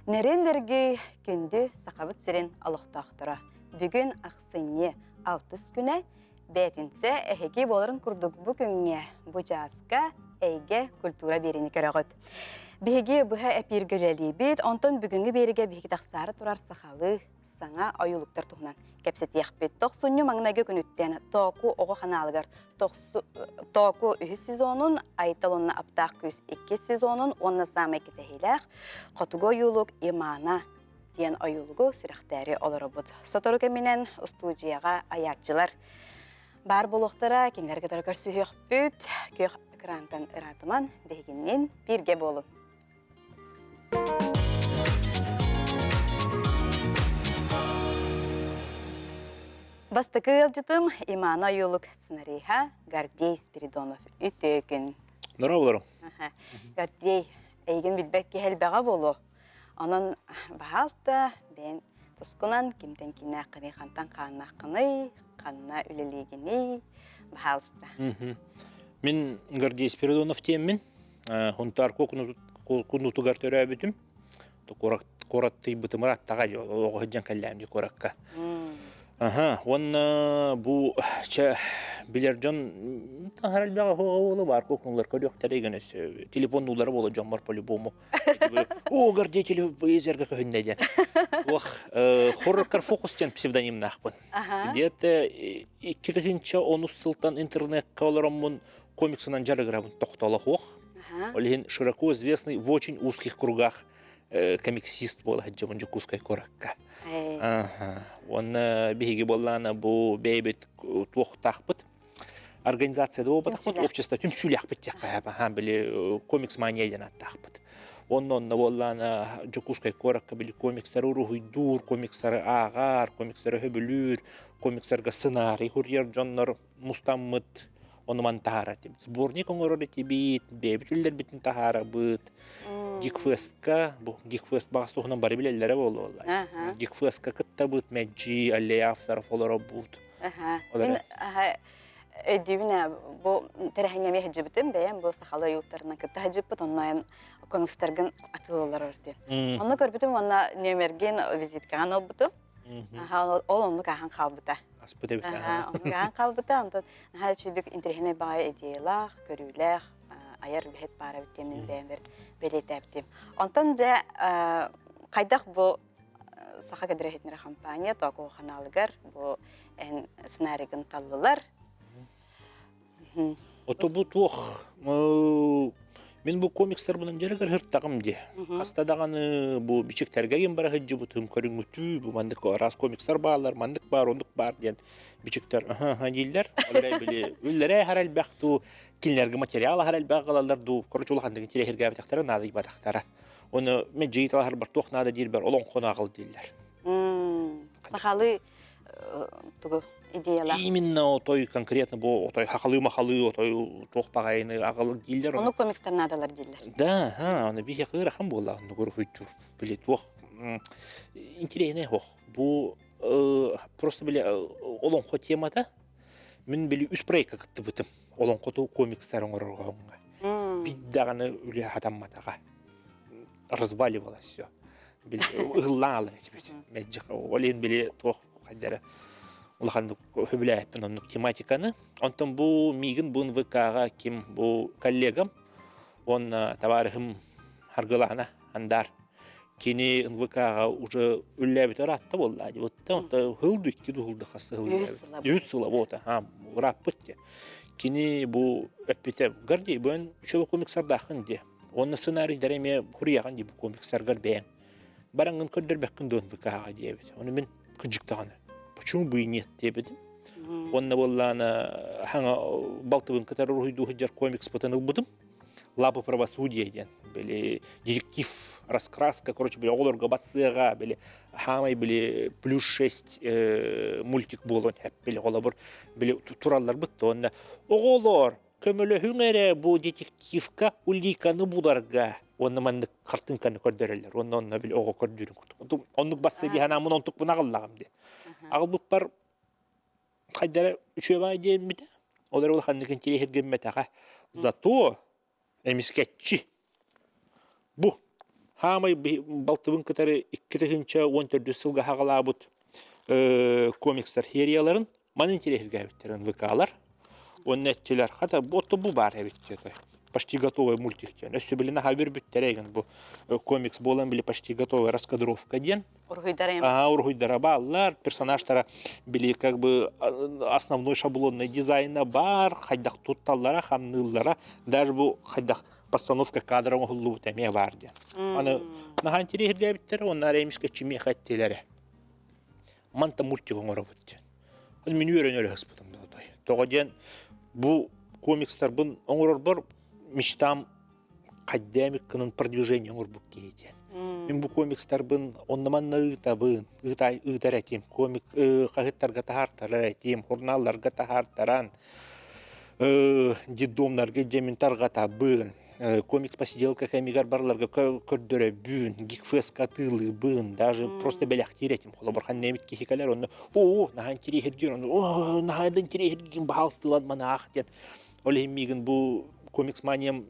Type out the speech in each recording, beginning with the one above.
Нэрин-нэргий күндү Сахабыт сирин олохтоохторо. Бүгүн ахсынньы алтыс күнэ, бээтинсэ эһиги буоларын курдук бу күҥҥэ, бу чааска эйгэ культура биэриини көрөҕүт. Биһиги быһа эпииргэ үлэлиибит, онтон бүгүҥҥү биэригэ биһиги тахсаары турар сахалыы саҥа ойуулуктар туһунан кэпсэтиэхпит. Тохсунньу маҥнайгы күнүттэн Тооку оҕо ханаалыгар Тооку үһүс сезонун, Айтал уонна Аптаах күүс иккис сезонун уонна саамай кэтэһиилээх Хотугу ойуулук Имана диэн ойуулугу сүрэхтээри олоробут. Сотору кэминэн устуудьуйаҕа айааччылар баар буолуохтара, кинилэр кытары көрсүһүөхпүт. Күөх экрантан ыраатыман, биһигинниин бииргэ буолуҥ. Бастакы ыалдьытым Имана ойуулук сценариһа Гордей Спиридонов. Үтүө күн. Здорово, Гордей, эйигин билбэт киһи элбэҕэ буолуо. Онон, баһаалта, бэйэн тускунан кимтэн кимнээххиний, хантан хааннааххыный, ханна үлэлиигиний, баһаалыста. Мин Гордей Спиридонов диэммин. Хунтаар кунутугар төрөөбүтүм. Куораттыйбытым аттаҕа оҕо сылдьан кэллэм дии куоракка. Аха, уонна бу чэ билэр дьон таһар элбэҕи уолу баар кухнулар көрүөхтэрэ гына телефоннулара буола дьоммор по-любому. О, Гордей телевизорга көһүннэ диэн. Ох, хоррор фокус диэн псевдонимнаахпын. Где-то 2010 сылтан интернетка олороммун комиксынан дьарыгырабын тохтоло суох. Ол иһин широко известный в очень узких кругах комиксист буола сылдьабын Дьокуускай куоракка. Уонна биһиги буоллаана бу бэйэбит туохтаахпыт организация буолбатахпыт, общество түмсүүлээхпит диэххэ били комикс мания диэн ааттаахпыт. Онно онно буоллаана Дьокуускай куоракка били комикстары уруһуйдуур, комикстары ааҕар, комикстары сөбүлүүр, комикстарга сценарий суруйар дьоннор мустаммыт ону-маны таһаарар этибит. Сборник оҥорор этибит, бэйэбит үллэрбитин таһаарабыт. Гикфестка, бу Гикфест баҕас туһунан бары билэллэрэ буолуоллар. Гикфестка кыттабыт, мэлдьи аллея авторов олоробут. Мин өйдүүбүн бу тэрээһиҥҥэ эмиэ сылдьыбытым бэйэм бу сахалыы ойуулуктарынан кытта сылдьыппыт онно комикстаргын атыылыыллар диэн. Онно көрбүтүм уонна нүөмэргин визиткаҕын ылбытым. Ол оннук ааһан хаалбыта. Аспыт эбит. Оннук ааһан хаалбыта. Онтон наһаа үчүгдүк интэриэһинэй баҕайы идеялаах, көрүүлээх айар үлэһит баар эбит диэн мин бэйэм бэлиэтээбитим. Онтон дьэ хайдах бу Саха кэдирэһитинэрэ хампаанньа Тоокуо ханаалыгар бу эн сценарийгын таллылар. Ото бу туох мин бу комикстарбынан дьарыгар һыртаҕым дии. Хаста даҕаны бу бичиктэргэ гин бара сылдьыбытым көрүҥүтүү бу маннык араас комикстар бааллар, маннык баар, оннук баар диэн бичиктэр аха дииллэр. Ол били үллэрэ аһар элбэх дуу, кинилэргэ материал аһар элбэх ылаллар дуу, короче улаханнык интириэһиргээбэтэхтэрэ наадыйбатахтара. Оны мен жыйталаһарбар туох наада диирбэр олоҥхону аҕал дииллэр. Сахалыы тугу идеялаах. Именно отой конкретно бу отой хахалыы-махалыы отой туох баҕайыны аҕал дииллэр. Ону комикстар наадалар дииллэр. Да, ха, аны биһиэхэ ыарахан буолла оннугар уһуйдуур. Били туох интереснэй ох. Бу просто били олоҥхо темата мин били үс проекка кыттыбытым. Олоҥхоту комикстар оҥорорго Биир даҕаны үлэ хатамматаҕа. Разваливалось все. Ыһыллаан алар этибит. Ол иһин били туох хайдара улаханнык сөбүлээппин оннук тематиканы. Онтон бу миигин бу НВК-ҕа ким бу коллегам уонна табаарыһым Харгылаана Андар кини НВК-ҕа уже үллээбит ыраатта буолла дии. Вот хылды икки хылды хас хыл үс сыла вот аха ырааппыт дии. Кини бу эппитэ Гордей бу үчүгэй комиксардааххын дии. Уонна сценарийдары эмиэ хуруйаҕын дии бу комиксаргар бэйэҥ. Бараҥҥын көрдөрбөккүн дуон ВК-ҕа диэбит. Ону мин кырдьык даҕаны почему бы и нет диэбитим. Уонна буоллаана хаҥа балтыбын кытары уруһуйдуу сылдьар комикспытын ылбытым. Лапы правосудия диэн били детектив раскраска короче били оҕолорго бассыаҕа били хаамай били плюс шесть мультик буолуон сөп били холобур били туралларбыт да уонна оҕолор көмөлөһүҥ эрэ бу детективка уликаны буларга уонна маннык хартыынканы көрдөрөллөр уонна онно били оҕо көрдүүрүн курдук оннук бассыа дии санааммын онтукпун аҕаллаҕым дии аҕалбыппар хайдара үчүгэбай диэммитэ ол эрэ улаханнык интириэһиргэммэтэҕэ зато эмискэччи бу. Хаамай балтыбын кытары 2014 сылга хаҕалаабыт комикстар серияларын маны интириэһиргээбиттэр НВК-лар. Уонна эттилэр, хата отто бу баар эбит диэтэ. Почти готовый мультик диэн. Өссө били наһаа үөрбүттэрэ эгин бу комикс буолан били почти готовая раскадровка диэн. Уруһуйдара Ага, уруһуйдара бааллар, персонажтара били как бы основной шаблонный дизайна бар, хайдах тутталлара, хамныыллара, даже бу хайдах постановка кадра оҥоһуллубут эмиэ баар диэн. Аны наһаа интириэһиргээбиттэрэ уонна эмискэ чимиэхэ эттилэрэ. Манта мультик оҥоробут диэн. Ол мин үөрэн өлө сыспытым да отой. Тоҕо диэн бу комикстарбын оҥорорбор мечтам хайдамик гынан продвижение оҥорбут киһи диэн. Мин бу комикстарбын онно-манна ыытабын, ыытар этим, комик хаһыаттарга таһаартарар этим, журналларга таһаартаран, детдомнарга дьэмин тарҕатабын, комикс посиделка кэмигэр барыларга көрдөрөбүн, гикфеска атыылыыбын, даже просто бэлэхтиир этим. Холобур, ханна киһи кэлэр, онно оо, наһаа интириэһиргиир, онно оо, наһаа да интириэһиргиин баһаалыстылан манаах диэн. Ол иһин миигин бу комикс маниям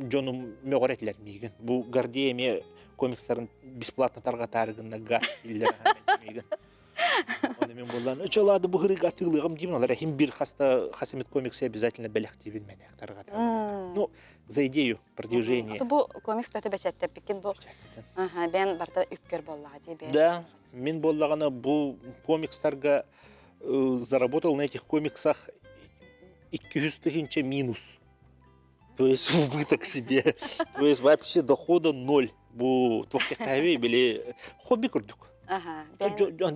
дьонум мөҕөр этилэр миигин. Бу Гордей эмиэ комикстарын бесплатно тарҕатаары гынна гад дииллэр миигин. Оны мен буллан өчөлады бу хырыга атыылыгым деймин олар хим бир хаста хасымит комиксы обязательно бэлэхтиибин мен тарҕатар. Ну, за идею продвижения. Бу комикс бөтө бэчэттеппиккин бу бен барта үпкер боллаға дии Да, мен боллаҕына бу комикстарга заработал на этих комиксах 200 тысяча минус. То есть убыток себе. То есть вообще дохода ноль. Бу туох били хобби курдук. Да, дьон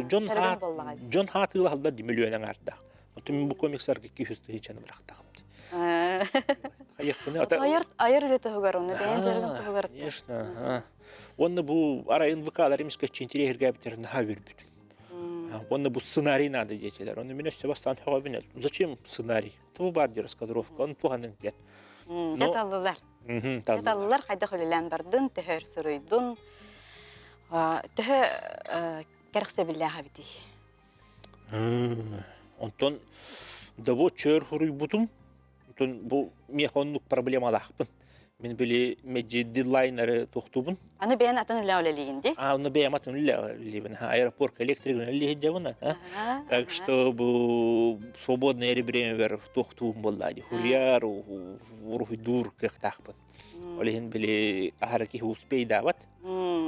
дьон хаатыылаһаллар ди миллион аҥаардаах. Оттон мин бу комикстарга 200 тыһыынчаны бырахтаҕым. Айар айар үлэ туһугар, онно бэйэн дьарыгын туһугар. Конечно. Уонна бу арайын ВК-лар эмискэччи интириэһиргээбиттэрин наһаа үөрбүтүм. Уонна бу сценарий надо диэтилэр. Онно мин өссө бастаан сөҕөбүн. Зачем сценарий? Тугу баар диир раскадровка, оны туһаныҥ диэн. Дьэ таллылар. Дьэ таллылар хайдах үлэлээн бардын, төһө өр суруйдун, төһө кэрэхсэбиллээх эбитий? Онтон да бу чөр суруйбутум Онтон бу миэхэ оннук проблемалаахпын. Мин били меджи дедлайнеры туохтуубун. Аны бэйэн атын үлэ үлэлиигин дии? А, оны бэйэм атын үлэ үлэлиибин. Аэропорт электригин үлэлиһиддьабын. Так что бу свободное время туохтуум буолла дии. Хурьяр, уруһуйдуур кыахтаахпын. Ол иһин били аһара киһи успейдаабат.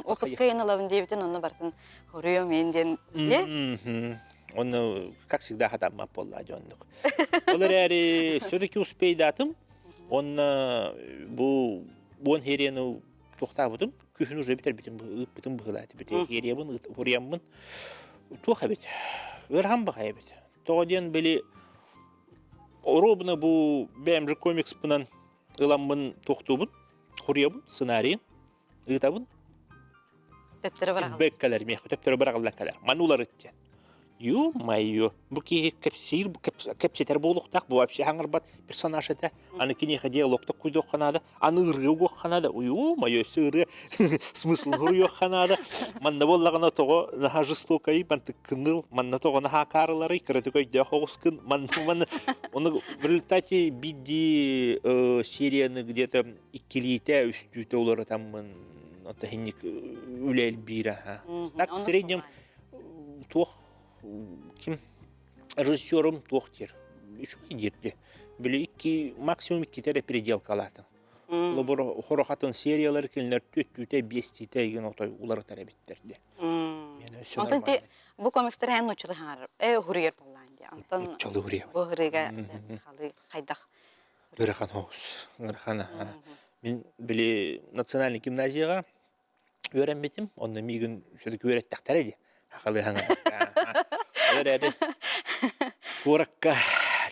Отпуска ылабын диэбитин онно бартын хоруйум мен диэн Онно как всегда хатаммат буолла дьоннук. Ол эрээри все-таки успейдаатым. Онно бу буон херияны туохтаабытым күһүн уже бүтэрбитим ыыппытым быһыылааты бите хериябын хурияммын туох эбит ыарахан баҕайы эбит тоҕо диэн били оруобуна бу бэйэм же комикспынан ыламмын туохтуубун хуруйабын сценарийын ыытабын Төттөрү быраҕыллар. Фидбэк кэлэр миэхэ төптөрү быраҕыллан кэлэр. Маны уларыт диэн. Ё-моё, бу киһи кэпсиир, кэпсэтэр буолуохтаах, бу вообще хаҥырбат персонаж этэ. Аны киниэхэ диалогта куйдуохха наада, аны ырыа угуохха наада. Ё-моё, өссө ырыа смысл суруйуохха наада. Манна буоллаҕына тоҕо наһаа жестокай, мантыккыныл, манна тоҕо наһаа акаарыларый, кыратык өйдөөх оҕускун, манна, манна. Оны в результате бидди серияны где-то иккилиитэ, үстүүтэ уларытаммын, ото хинник үлэ элбиир аха. Так в среднем туох ким режиссерум туох диир үчүгэй диирди. Били икки максимум иккитэ эрэ переделкалаатым. Лобор хорохатын сериялар кинилэр түөттүүтэ биэстиитэ игин отой уларытар эбиттэр ди. Онтон ти бу комикстар эн нуччалы хаар э хуруйар боллаан ди. Онтон Нуччалы хуруйар. Бу хырыга сахалы хайдах Ыарахан оҕус. Ыарахан. Мин били национальный гимназияҕа үөрэммитим. Онно миигин все-таки үөрэттэхтэрэ дии. Хахалыы Ол эрээри куоракка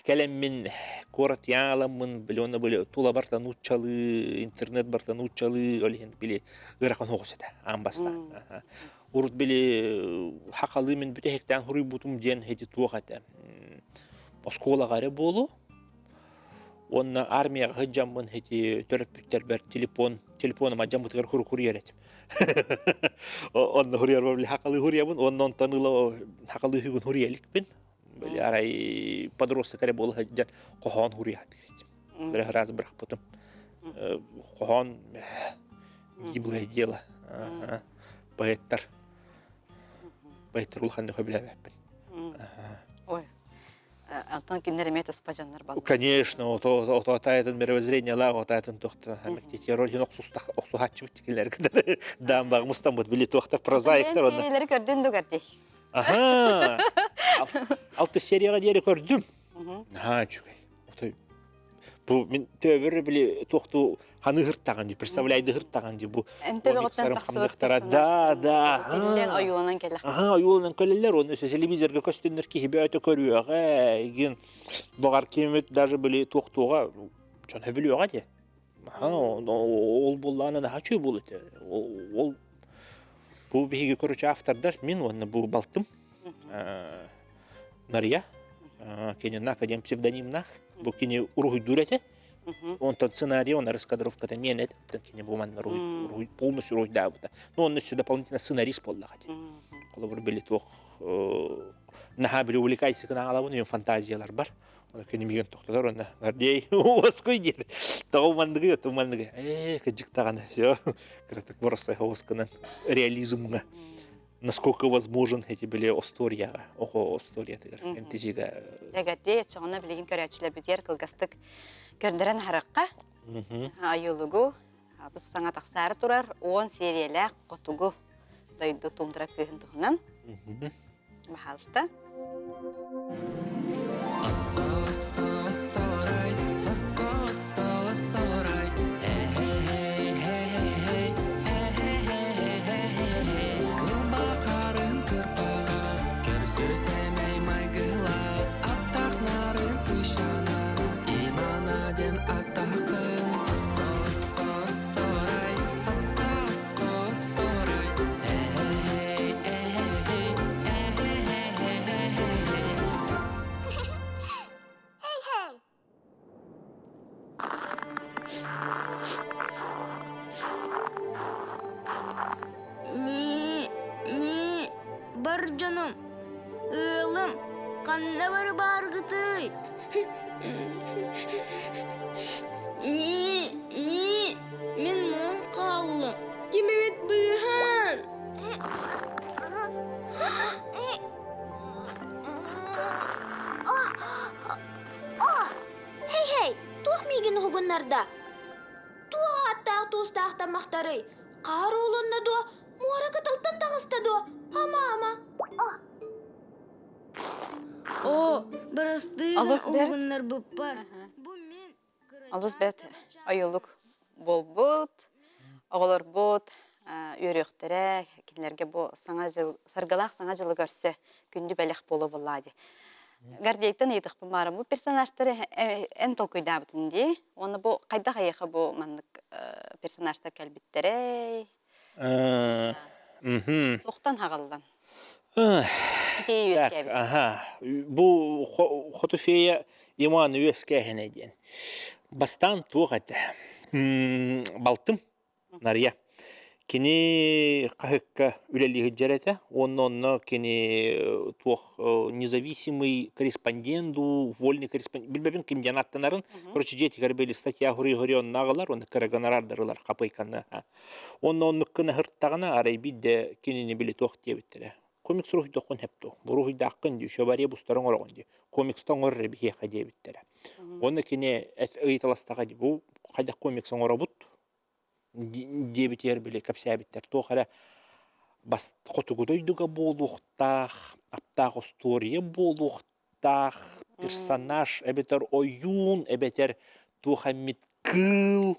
кэлэммин куорат яаламмын били онно били тула барта нууччалыы, интернет барта нууччалыы, ол иһин били ыарахан оҕус этэ аан бастаан. Урут били хахалыы мин бүтэһиктээн суруйбутум диэн ити туох этэ. Оскуолаҕа эрэ буолуо. Уонна армияҕа сылдьаммын ити төрөппүттэрбэр телефон телефоным алдьаммытыгар хуруйар этим. Онно хуруйарбар били хакалыы хуруйабын, уонна онтон ыла хакалыы үһүгүн хуруйа иликпин. Били арай подросток эрэ буола сылдьан хоһоон хуруйа сатыыр этим. Били раз бырахпытым. Хоһоон. Гиблое дело. Поэттар. Поэттар улаханнык сөбүлээбэппин. Ой, Антон кинилэр эмиэ туспа дьоннор баллар. Конечно, ото таайтын мировоззрениялаах, отаайтын туохта роль охсуһааччыбыт тикилер кытары даамбаҕ мустаммыт били туохтар прозаиктар онно. Сериялары көрдүн дугар дии. Аха. Алты серияға диэри көрдүм. Наһаа үчүгэй. Отой бу мин төбөр били туохту ханы хыртаҕан дии, представляйды хыртаҕан дии бу комикстарым хамныктара да да Тиллэн ойууланан кэллэх. Аха ойууланан кэлэллэр оны телевизорга көстөннөр киһи бөөтө көрүөҕэ игин баҕар кимит даже били туохтуоҕа дьон хөбүлүөҕэ дии. Аха ол буоллаҕына наһаа үчүгэй буолуо этэ. Ол бу биһиги короче автордар мин уонна бу балтым Нария кинина академ псевдонимнаах бу кини уруһуйдуур этэ онтон сценарий он раскадровката миэн этэ кини бу манна уруһуй полностью уруһуйдаабыта ну он еще дополнительно сценарист буоллаҕа дии холобур били туох наһаа били увлекайся гына аҕалабын фантазиялар бар оны кини миигин тохтотор онно Гордей уоскуй диир тоҕо манныгы манныгы ээ кыдьык даҕаны все кыратык боростой оҕус гынан реализмҥа насколько возможен эти были остуоруйаҕа оҕо остуоруйатыгар фэнтезига Эгэрдии оччоҕуна билигин көрөөччүлэрбитигэр кылгастык көрдөрөн аһарыахха айылыгу абыс саҥа тахсаары турар 10 сериялээх хотугу дойду туундара кыыһын туһунан баһаалыста Ни, ни, бар дьонум, ыалым, ханна бары бааргытый? Ни, ни, мин муҥ хааллым. Ким эбит быыһаан? Хей-хей, туох миигин уһугуннарда? Туох ааттаах туустаах таммахтарый? Хаар уулунна дуо? Муора кытылтан таҕыста дуо? Ама-ама. Оо, бырастыы Олус бэрт. уһугуннарбыппар. Бу мин Олус бэрт ойуулук буолбут. Оҕолорбут үөрүөхтэрэ, кинилэргэ бу саҥа дьыл, саргылаах саҥа дьылы көрсө күндү бэлэх буолуо буоллаа дии. Гордейтан ыйытыахпын баарым, бу персонажтары эн толкуйдаабытын дии. Уонна бу хайдах эйиэхэ бу маннык персонажтар кэлбиттэрэй? Туохтан хаҕыллан? Ити Так, үөскээбит. аха. Бу Хоту фея Иван үөскээһинэ диэн. Бастаан туох этэ? Балтым Нария. Кини хаһыкка үлэлии сылдьар этэ. Уонна онно кини туох независимый корреспондент дуу, вольный корреспондент, билбэпин ким диэн аттанарын. Короче, дьиэтигэр били статья хури-хури онно аҕалар, уонна кыра гонорардар ылар хапыйканы. Уонна оннук гына сырыттаҕына, арай биирдэ кинини били туох диэбиттэрэ. Комикс уруһуйдуоххун сөп дуо? Уруһуйдааххын дии, шеваре бустарын оҥороҕун дии. Комикста оҥор эрэ биһиэхэ диэбиттэрэ. Уонна кини ыйыталастаҕа дии, бу хайдах комикс оҥоробут диэбитигэр били кэпсээбиттэр. Туох эрэ бас хотугу дойдуга буолуохтаах, аптаах остуоруйа буолуохтаах персонаж эбэтэр ойуун эбэтэр туох эмит кыыл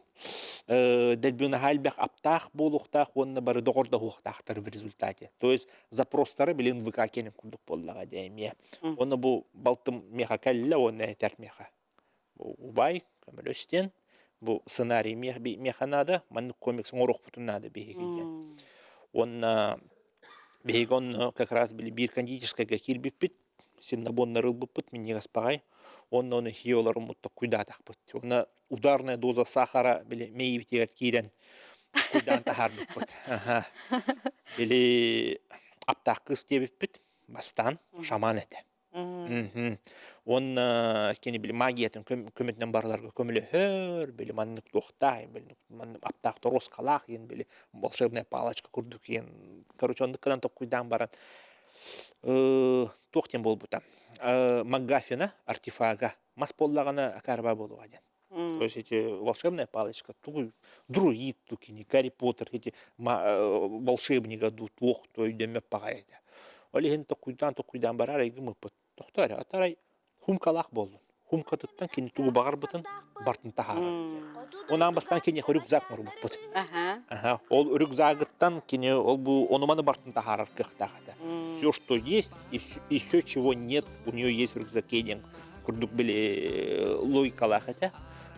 дэлби наһаа элбэх аптаах буолуохтаах уонна бары доҕордоһуохтаахтар в результате. То есть запростара билин ВК киэнин курдук буоллаҕа дии эмиэ. Уонна бу балтым миэхэ кэллэ уонна этэр миэхэ убай көмөлөс диэн бу сценарий миэхэ наада маннык комикс оҥоруохпутун наада биһиги диэн. Уонна биһиги онно как раз били биир кондитерскайга киирбиппит синнабоннары ылбыппыт минньигэс баҕай уонна ону хиоларыммыт токкуйдаатахпыт уонна ударная доза сахара били мэйиибитигэр киирэн куйдаан таһаарбыппыт били аптаах кыыс диэбиппит бастаан шаман этэ. Уонна кини били магиятын көмөтүнэн барыларга көмөлөһөр, били маннык туохтаах, били маннык аптаах торуоскалаах диэн били волшебная палочка курдук диэн короче оннук гынан токкуйдаан баран туох диэн буолбута МакГаффина артефага мас буоллаҕына акаарба буолуоҕа диэн. То есть эти волшебная палочка, тугу друид ту кини, Гарри Поттер эти волшебнига ду туох то өйдөммөт баҕайы этэ. Ол иһин токуйдаан токуйдаан барар айгымыппыт. Тохтоо эрэ, атарай хумкалаах буоллун. Хумкатыттан кини тугу баҕарбытын бартын таһаарар. Онон бастаан киниэхэ рюкзак оҥорбуппут. Аха. Ол рюкзагыттан кини ол бу ону-маны бартын таһаарар кыахтаах этэ. Все, что есть, и все, чего нет, у нее есть в рюкзаке диэн курдук били логикалаах этэ.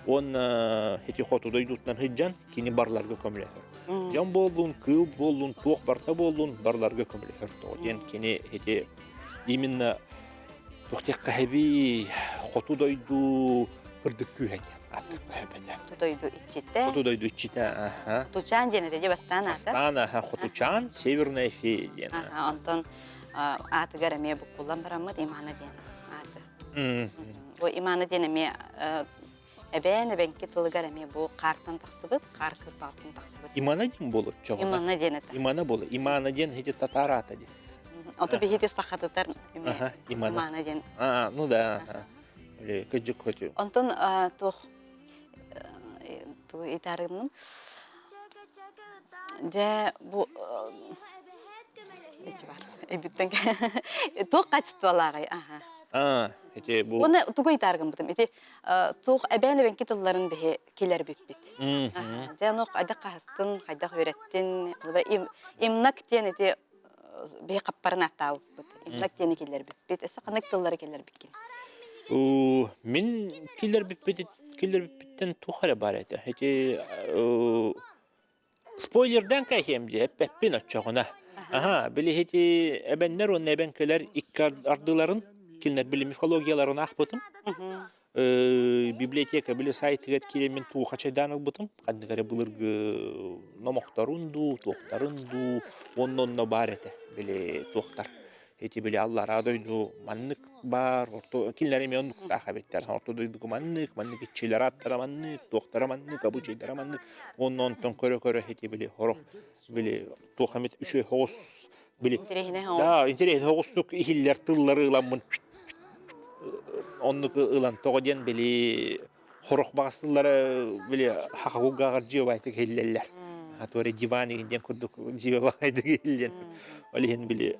Он эти хоту дойдутунан сылдьан кини барларга көмөлөһөр. Дьон буоллун, кыыл буоллун, туох барта буоллун, барларга көмөлөһөр тоҕо диэн кини эти именно туох диэххэ хэбий хоту дойду кырдык күүһэ диэн аттыкка хэбэтэ. Хоту дойду иччитэ. Хоту дойду иччитэ, аха. Хотучаан диэн этэ дьэ бастаан аата. Бастаан аха, Хотучаан, Северная фея диэн. Аха, онтон аатыгар эмиэ буккуллан бараммыт Имана диэн ааты. Бу Имана диэн эмиэ эбээн эбэҥки тылыгар эмиэ бу хаартан тахсыбыт, хаар кырбаҕыттан тахсыбыт. Имана диэн буолуо чоҕуна. Имана диэн этэ. Имана буолуо. Имана диэн ити татаар аата диэн. Ото биһиги сахатытар эмиэ Имана. Имана диэн. А, ну да. Кыдьык хоту. Онтон туох ту итарымным. Дьэ бу эти бар. Эбиттен туох качестволааҕый аха. А, ити бу Уонна тугу итааргыммытым ити туох эбээн эбэҥки тылларын биһи килэрбиппит. Дьэ ону хайдах хаһыстын, хайдах үөрэттин, имнак диэн ити биһи хаппарын ааттаабыппыт. Имнак диэни киллэрбиппит. Өссө ханнык тыллары киллэрбиккин? Мин киллэрбиппит киллэрбиппиттэн туох эрэ баар этэ. Ити Спойлердаан кээһиэм дии, эппэппин оччоҕуна. Аһа, били ити эбэннэр уонна эбэҥкэлэр икки ардыларын, кинилэр били мифологияларын аахпытым. Библиотека били сайтыгар киирэммин туу хачайдаан ылбытым. Ханнык эрэ былыргы номохторун дуу, туохтарын дуу, онно-онно баар этэ, били туохтар. Ити били аллараа дойду маннык баар, орто кинилэр эмиэ оннуктаах эбиттэр. Орто дойдуга маннык, маннык иччилэр ааттара маннык, туохтара маннык, обычайдара маннык. Уонна онтон көрө-көрө ити били хорох били туох эмит үчүгэй соҕус били Интэриэһинэй соҕус. Да, интэриэһинэй соҕустук иһиллэр тыллары ыламмын оннук ылан тоҕо диэн били хорох баҕас тыллары били хахагулгааҕар дьиэбайтык иһиллэллэр. А то диван иһин диэн курдук дьиэ баҕайдык иһиллэн. Ол иһин били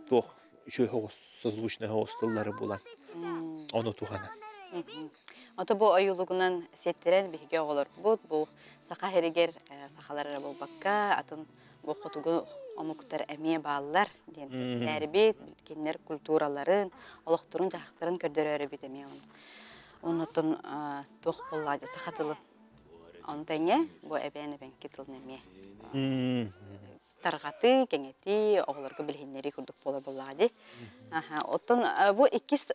туох үчүгэй соҕус созвучный соҕус тыллары булан ону туһанан. Ото бу ойуулугунан сиэттэрэн биһиги оҕолорбут бу саха сиригэр сахалар эрэ буолбакка атын бу хотугу омуктар эмиэ бааллар диэн кэпсээрибит, кинилэр культураларын, олохторун-дьаһахтарын көрдөрөөрүбүт эмиэ оннуттан туох буолла саха тылын ону тэҥэ бу эбээн эбэҥки тылын эмиэ тарҕатыы, кэҥэтии, оҕолорго билиһиннэрии курдук буолар буоллаҕа дии. Аха, оттон бу иккис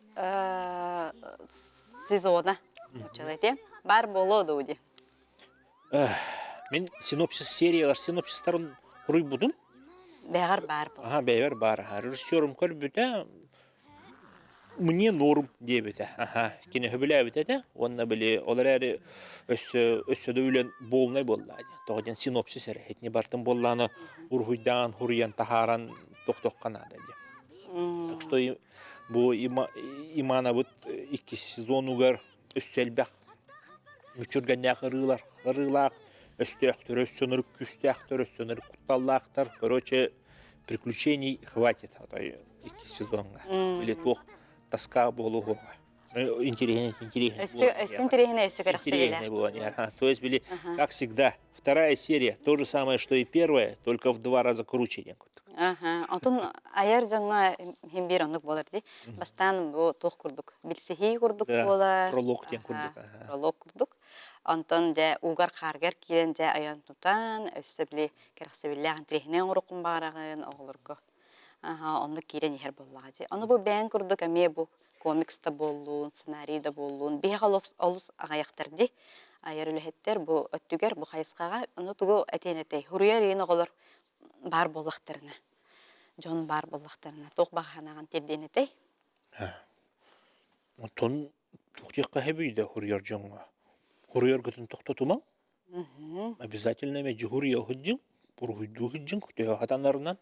сезона оччолор этиэм баар буолуо дуу дии. Мин синопсис сериялар синопсистарын суруйбутум. Бэҕэр баар буолар. Аха, бэйэбэр баар. Режиссерум көрбүтэ, мне норм диэбитэ. Аха, кини сөбүлээбит этэ. Уонна били ол эрээри өссө өссө да үлэн буолунай буолла диэн. Тоҕо диэн синопсис эрэ. Итини бартын буоллааны уруһуйдаан, хуруйан таһааран тохтохха наада диэн. Так что бу Иманабыт иккис сезонугар өссө элбэх мүччүргэннээх ырыылар, ырыылаах өстөөхтөр, өссө ынырык күүстээхтэр, өссө ынырык кутталлаахтар. Короче, приключений хватит икки сезоҥҥа. Или туох тоска буолуоҕа. Интереснее, интереснее. Өссө интереснее, өссө Интереснее было. То есть, били, как всегда, вторая серия, то же самое, что и первая, только в два раза круче. Аха, онтон айар дьоҥҥо иһин биир оннук буолар дии. Бастаан бу туох курдук, билсиһии курдук буолар. Пролог диэн курдук. Пролог курдук. Онтон дьэ уугар-хааргар киирэн дьэ айан тутан, өссө били кэрэхсэбиллээх интириэһинэй оҥоруоххун баҕараҕын оҕолорго. Аха, оннук киирэн иһэр буоллаҕа дии. Ону бу бэйэҥ курдук эмиэ бу комикс да буоллун, сценарий да буоллун, биһиэхэ олус, олус аҕыйахтар дии. Айар үлэһиттэр бу өттүгэр, бу хайысхаҕа ону тугу этиэн этэй? Суруйар иһин оҕолор баар буоллахтарына, дьон баар буоллахтарына, туох баҕа санааҕын тиэрдиэн этэй? Онтон туох диэххэ сөбүй да суруйар дьоҥҥо? Суруйаргытын тохтотумаҥ. Обязательно мэлдьи суруйа сылдьыҥ, уруһуйдуу сылдьыҥ, төһө сатанарынан.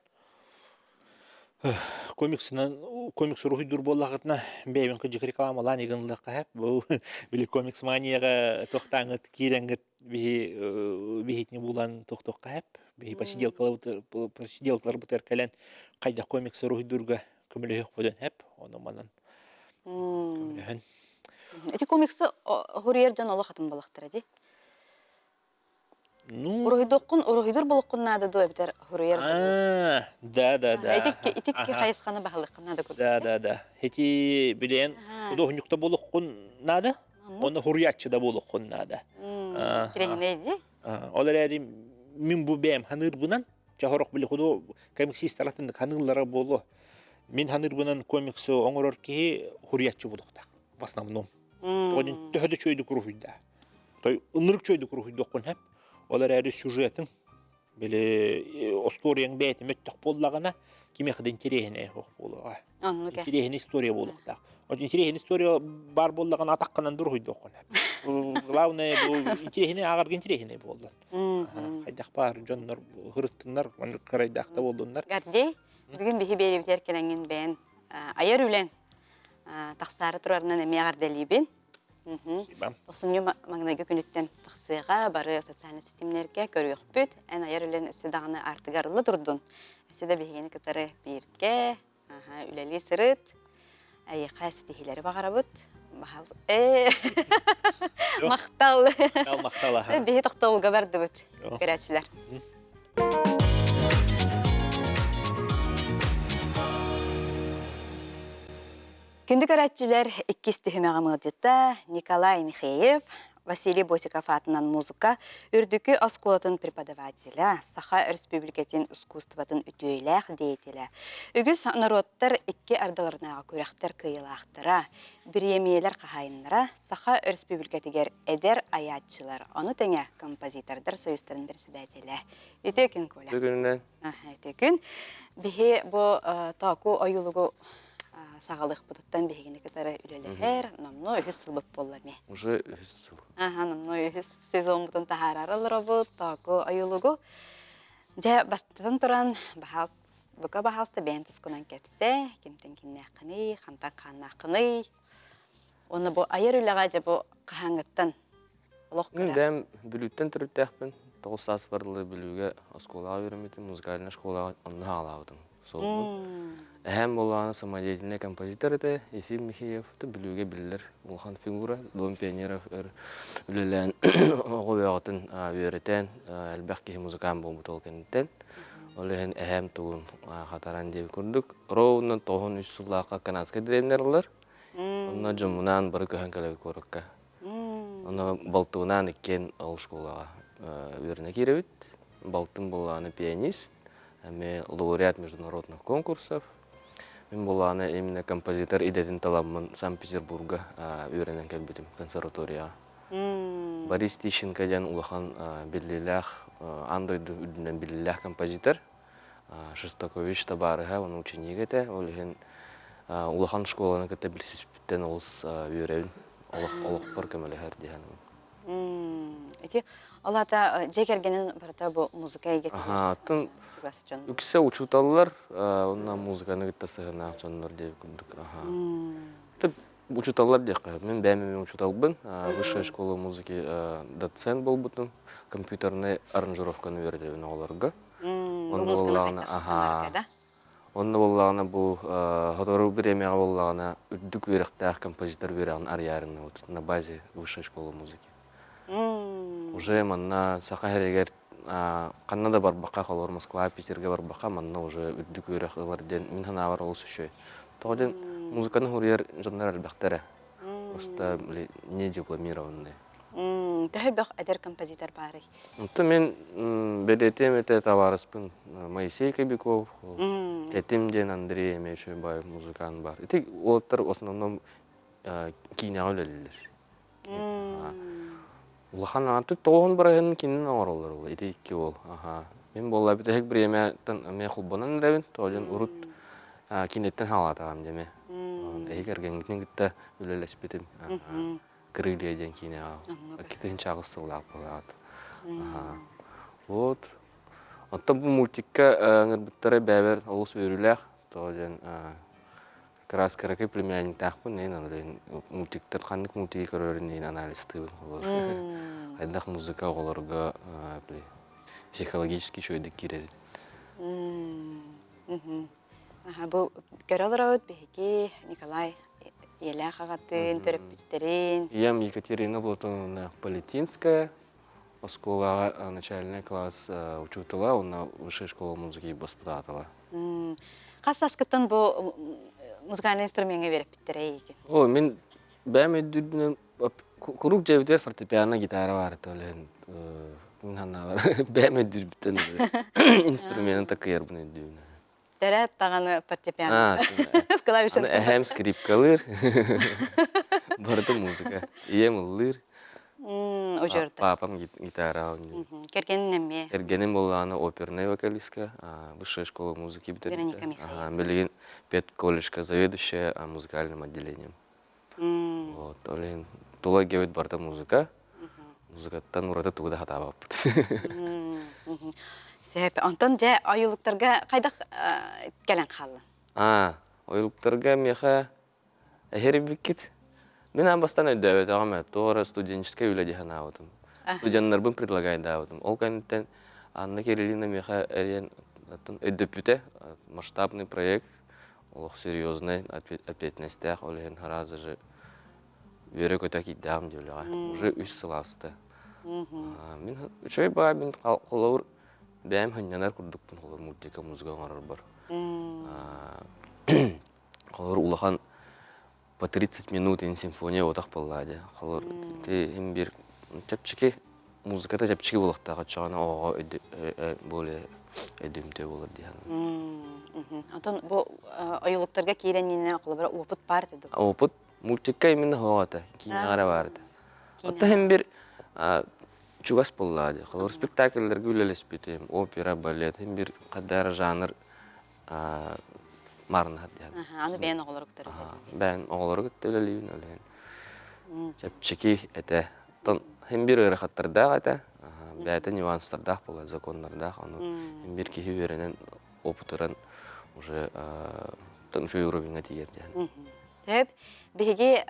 Комиксынан комикс уруһуйдуур буоллаххытына, бэйэбин кырдьык рекламалаан игин ылыахха сөп. Бу били комикс манияҕа туохтааҥҥыт киирэҥҥит биһи биһитини булан туохтуохха сөп. Биһи посиделкаларбытыгар кэлэн хайдах комикс уруһуйдуурга көмөлөһүөхпүтүн сөп. Ону манан көмөлөһөн. Ити комиксы суруйар дьон олох атын буолахтара дии. Ну, Уруһуйдуоххун, уруһуйдуур буолуоххун наада дуо эбэтэр суруйар а, да, да, да. Ити ити хайысханы баһылыаххын наада курдук. Да, да, да. Ити билэн худуоһунньукта буолуоххун наада, онно суруйааччы да буолуоххун наада. Кирэһинэй дии. Ол эрээри мин бу бэйэм ханыырбынан, чохорох били худу комиксистар атыннык ханыыллара буолуо. Мин ханыырбынан комиксы оҥорор киһи суруйааччы буолуохтаах в основном. Тоҕо төһө да үчүгэйдик уруһуйдаа. Той ынырык үчүгэйдик уруһуйдуоххун сөп. Ол эрээри сюжетын били остуоруйаҥ бэйэтин мөттөх буоллаҕына кимиэхэ да интэриэһинэй суох буолуоҕа. Оннук Интэриэһинэй история буолуохтаах. От интэриэһинэй история баар буоллаҕына атаххынан да уруһуйдуоххун сөп. Главное бу интэриэһинэй ааҕарга интэриэһинэй буоллун. Хайдах баар дьоннор ырыттыннар, маннык кырайдаах да буоллуннар. Гордей, бүгүн биһи биэриибитигэр кэлэҥҥин бэйэн айар үлэн тахсаары турарынан эмиэ эҕэрдэлиибин. Тохсунньу маҥнайгы күнүттэн тахсыаҕа бары социальнай ситимнэргэ көрүөхпүт. Эн айар үлэн өссө даҕаны аартыгар арылла турдун. Өссө да биһигини кытары бииргэ үлэлии сырыт. Эйиэхэ ситиһиилэри баҕарабыт. Махтал. Махтал, махтал. Биһи тохтобулга бардыбыт. Көрөөччүлэр. Күндү көрөөччүлэр, иккис түһүмэҕи ыалдьыта Николай Михеев, Василий Босиков аатынан музыка үрдүкү оскуолатын преподавателэ, Саха Өрөспүүбүлүкэтин искусствотын үтүөлээх деятелэ, үгүс норуоттар икки ардыларынааҕы күрэхтэр кыайыылаахтара, бириэмийэлэр хаһаайыннара, Саха Өрөспүүбүлүкэтигэр эдэр айааччылар, ону тэҥэ композитордар союзтарын председателэ. Үтүө күн, Коля. Бүгүнүнэн. Үтүө күн. Биһи бу тооку ойуулугу саҕалыахпытыттан биһигини кытары үлэлэһэр, номнуо үһүс сылбыт буолла эмиэ. Уже үһүс сыл. Аха, номнуо үһүс сезонбутун таһаарар олоробут, тооку ойуулугу. Дьэ, бастатан туран, баһаал, бука баһаалыста бэйэн тускунан кэпсэ, кимтэн кимнээххиний, хантан хааннааххыный. Уонна бу айар үлэҕэ дьэ бу хаһааҥҥыттан олох Мин кыра. бэйэм Бүлүүттэн төрүттээхпин. 9 сааспар дылы Бүлүүгэ оскуолаҕа үөрэммитим, музыкальнай школаҕа онно хаалаабытым. Суолбун. Эһээм буоллаҕына самодеятельнай композитор этэ, Ефим Михеев, Бүлүүгэ биллэр улахан фигура, Дом пионеров өр үлэлээн оҕо бөҕөтүн үөрэтэн, элбэх киһи музыкант буолбут ол кэнниттэн. Ол иһин эһээм тугун хатаран диэбит курдук, ровно 93 сыллаахха канадскай дэриэбинэлэр ылар. Онно дьоммунаан бары көһөн кэлэбит куоракка. Онно балтыбынаан иккиэн ол школаҕа үөрэнэ киирэбит. Балтым буоллаҕына пианист, эмиэ лауреат международных конкурсов. Мин буоллаҕына именно композитор идэтин таламмын Санкт-Петербурга үөрэнэн кэлбитим консерваторияҕа. Борис Тищенко диэн улахан биллиилээх, аан дойду үрдүнэн биллиилээх композитор. Шостакович табаарыһа, уонна ученик этэ. Ол иһин улахан школаны кытта билсиспиттэн олус үөрэбин. Олох олохпор көмөлөһөр дии саныыбын. Ити ол аата дьиэ кэргэнин барыта бу музыка эйгэтигэр Аха, оттон чугас дьон. үксэ учууталлар уонна музыканы кытта сыһыаннаах дьоннор диэбит курдук. Аха. Учууталлар диэххэ, мин бэйэм эмиэ учууталбын. Высшая школа музыки доцент буолбутум. Компьютернай аранжировканы үөрэтэбин оҕолорго. Бу Онно музыканы буоллаҕына, хайдах аһаа, да? онно буоллаҕына бу сотору бириэмэҕэ буоллаҕына үрдүк үөрэхтээх композитор үөрэҕин арыйаарынныбыт на базе высшей школы музыки. Уже манна Саха сиригэр ханна да барбакка, холобур Москва, Питергэ барбакка, манна уже үрдүк үөрэх ылар диэн мин санаабар олус үчүгэй. Тоҕо диэн музыканы суруйар дьоннор элбэхтэр ээ. Просто не дипломированные. Төһө бөх эдэр композитор баарый? Онтон мин бэлиэтиэм этэ табаарыспын Моисей Кобяков, Тэтим диэн Андрей эмиэ үчүгэй музыкант баар. Ити уолаттар в основном киинэҕэ үлэлииллэр. Улахан ааты тоҕуһун бараһын кинин оҥороллор ол ити икки уол. Аха. Мин буолла бүтэһик бириэмэттэн эмиэ холбонон эрэбин. Тоҕо диэн урут киниттэн хаалаатаҕым дьэ эмиэ. Эһи кэргэҥҥитин кытта үлэлэспитим. Крылья диэн киинэҕэ. 2008 сыллаах буолаат. Вот. Оттон бу мультикка ыҥырбыттара бэйэбэр олус үөрүүлээх. Тоҕо диэн как раз кыракый племянниктаахпын иһин мультиктар ханнык мультиги көрөрүн иһин анализтыыбын олор. Хайдах музыка оҕолорго психологически үчүгэйдик киирэрин. Бу көрө олоробут биһиги Николай ийэлээх аҕатын, төрөппүттэрин. Ийэм Екатерина Платоновна Полетинская, оскуолаҕа начальный класс учуутала уонна высшая школа музыки воспитателя. Хас сааскыттан бу музыкальный инструмеҥҥа үөрэппиттэрэ эйигин? О, мин бэйэм өйдүүрбүнэн куруук дьиэбитигэр фортепиано, гитара баар этэ ол иһин мин санаабар бэйэм өйдүүрбүттэн инструмены такыйарбын өйдүүбүн. Төрөөт даҕаны фортепиано клавишата. Аны эһээм скрипкалыыр, барыта музыка. Ийэм ыллыыр, Удьуордар. папам гитара оонньуур. Кэргэнин эмиэ. Кэргэним буоллаҕына опернай вокалистка, высшая школа музыки бүтэрбитэ. Вероника Михайловна. Билигин педколледжка заведующая музыкальным отделением. Вот, ол иһин тула эйгэбит барыта музыка. Музыкаттан ураты тугу да сатаабаппыт. Сөп. Онтон дьэ ойуулуктарга хайдах кэлэн хааллын? Аа, ойуулуктарга миэхэ эһэрибиккит. Мин аан бастаан өйдөөбөтөҕүм ээ, туох эрэ студенческай үлэ дии санаабытым. Студеннарбын предлагайдаабытым. Ол кэнниттэн Анна Кириллина миэхэ эрийэн өйдөппүтэ масштабный проект олох серьезный ответственностьтаах ол иһин сразу же үөрэ-көтө киирдэҕим дии үлэҕэ уже үс сыл ааста мин үчүгэй баҕа мин холобур бэйэм сынньанар курдукпун холобур мультика музыка оҥорорбор холобур улахан по 30 минут ин симфония отах буоллаа дии холобур ити иһин биир чэпчэки музыката чэпчэки буолуохтаах оччоҕуна оҕоҕо более өйдөмтүө буолар дии саныыбын. Онтон бу ойуулуктарга киирэн иннинэ холобура опыт баар этэ дуо? Опыт мультикка именно суох этэ, киинэҕэ эрэ баар этэ. Оттон иһин бир чугас буоллаа дии. Холобур спектакльлэргэ үлэлэспитим, опера, балет, иһин бир хадда эрэ жанр маарыннаһар диэн. Аны бэйэн оҕолору кытта Бэйэн оҕолору кытта үлэлиибин ол иһин чэпчэки этэ. Оттон иһин бир ыарахаттардаах этэ. Бэйэтэ нюанстардаах буолар, законнардаах. Ону иһин бир киһи үөрэнэн, опытыран уже үчүгэй уровеньҥа тиийэр диэн. Сөп. Биһиги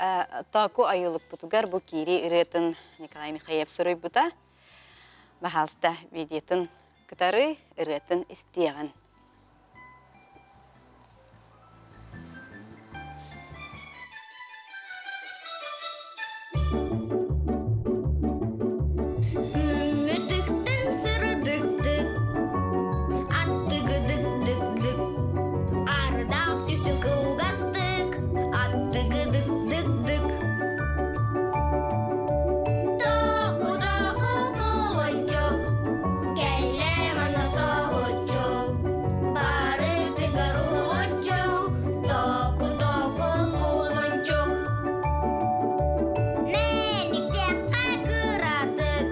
Тооку айылыкпытыгар бу киирии ырыатын Николай Михаев суруйбута. Баһаалыста видеотын кытары ырыатын истиэҕин. Күҥҥүтүктэн сырдыктык, аттыгыдык-дык-дык, ардаах түсү кылгастык, аттыгыдык-дык-дык. Току-току кулунчук, кэллэ манна соһуччу, барытыгар уһулуччу, току-току кулунчук. Мэниктэххэ кыратык,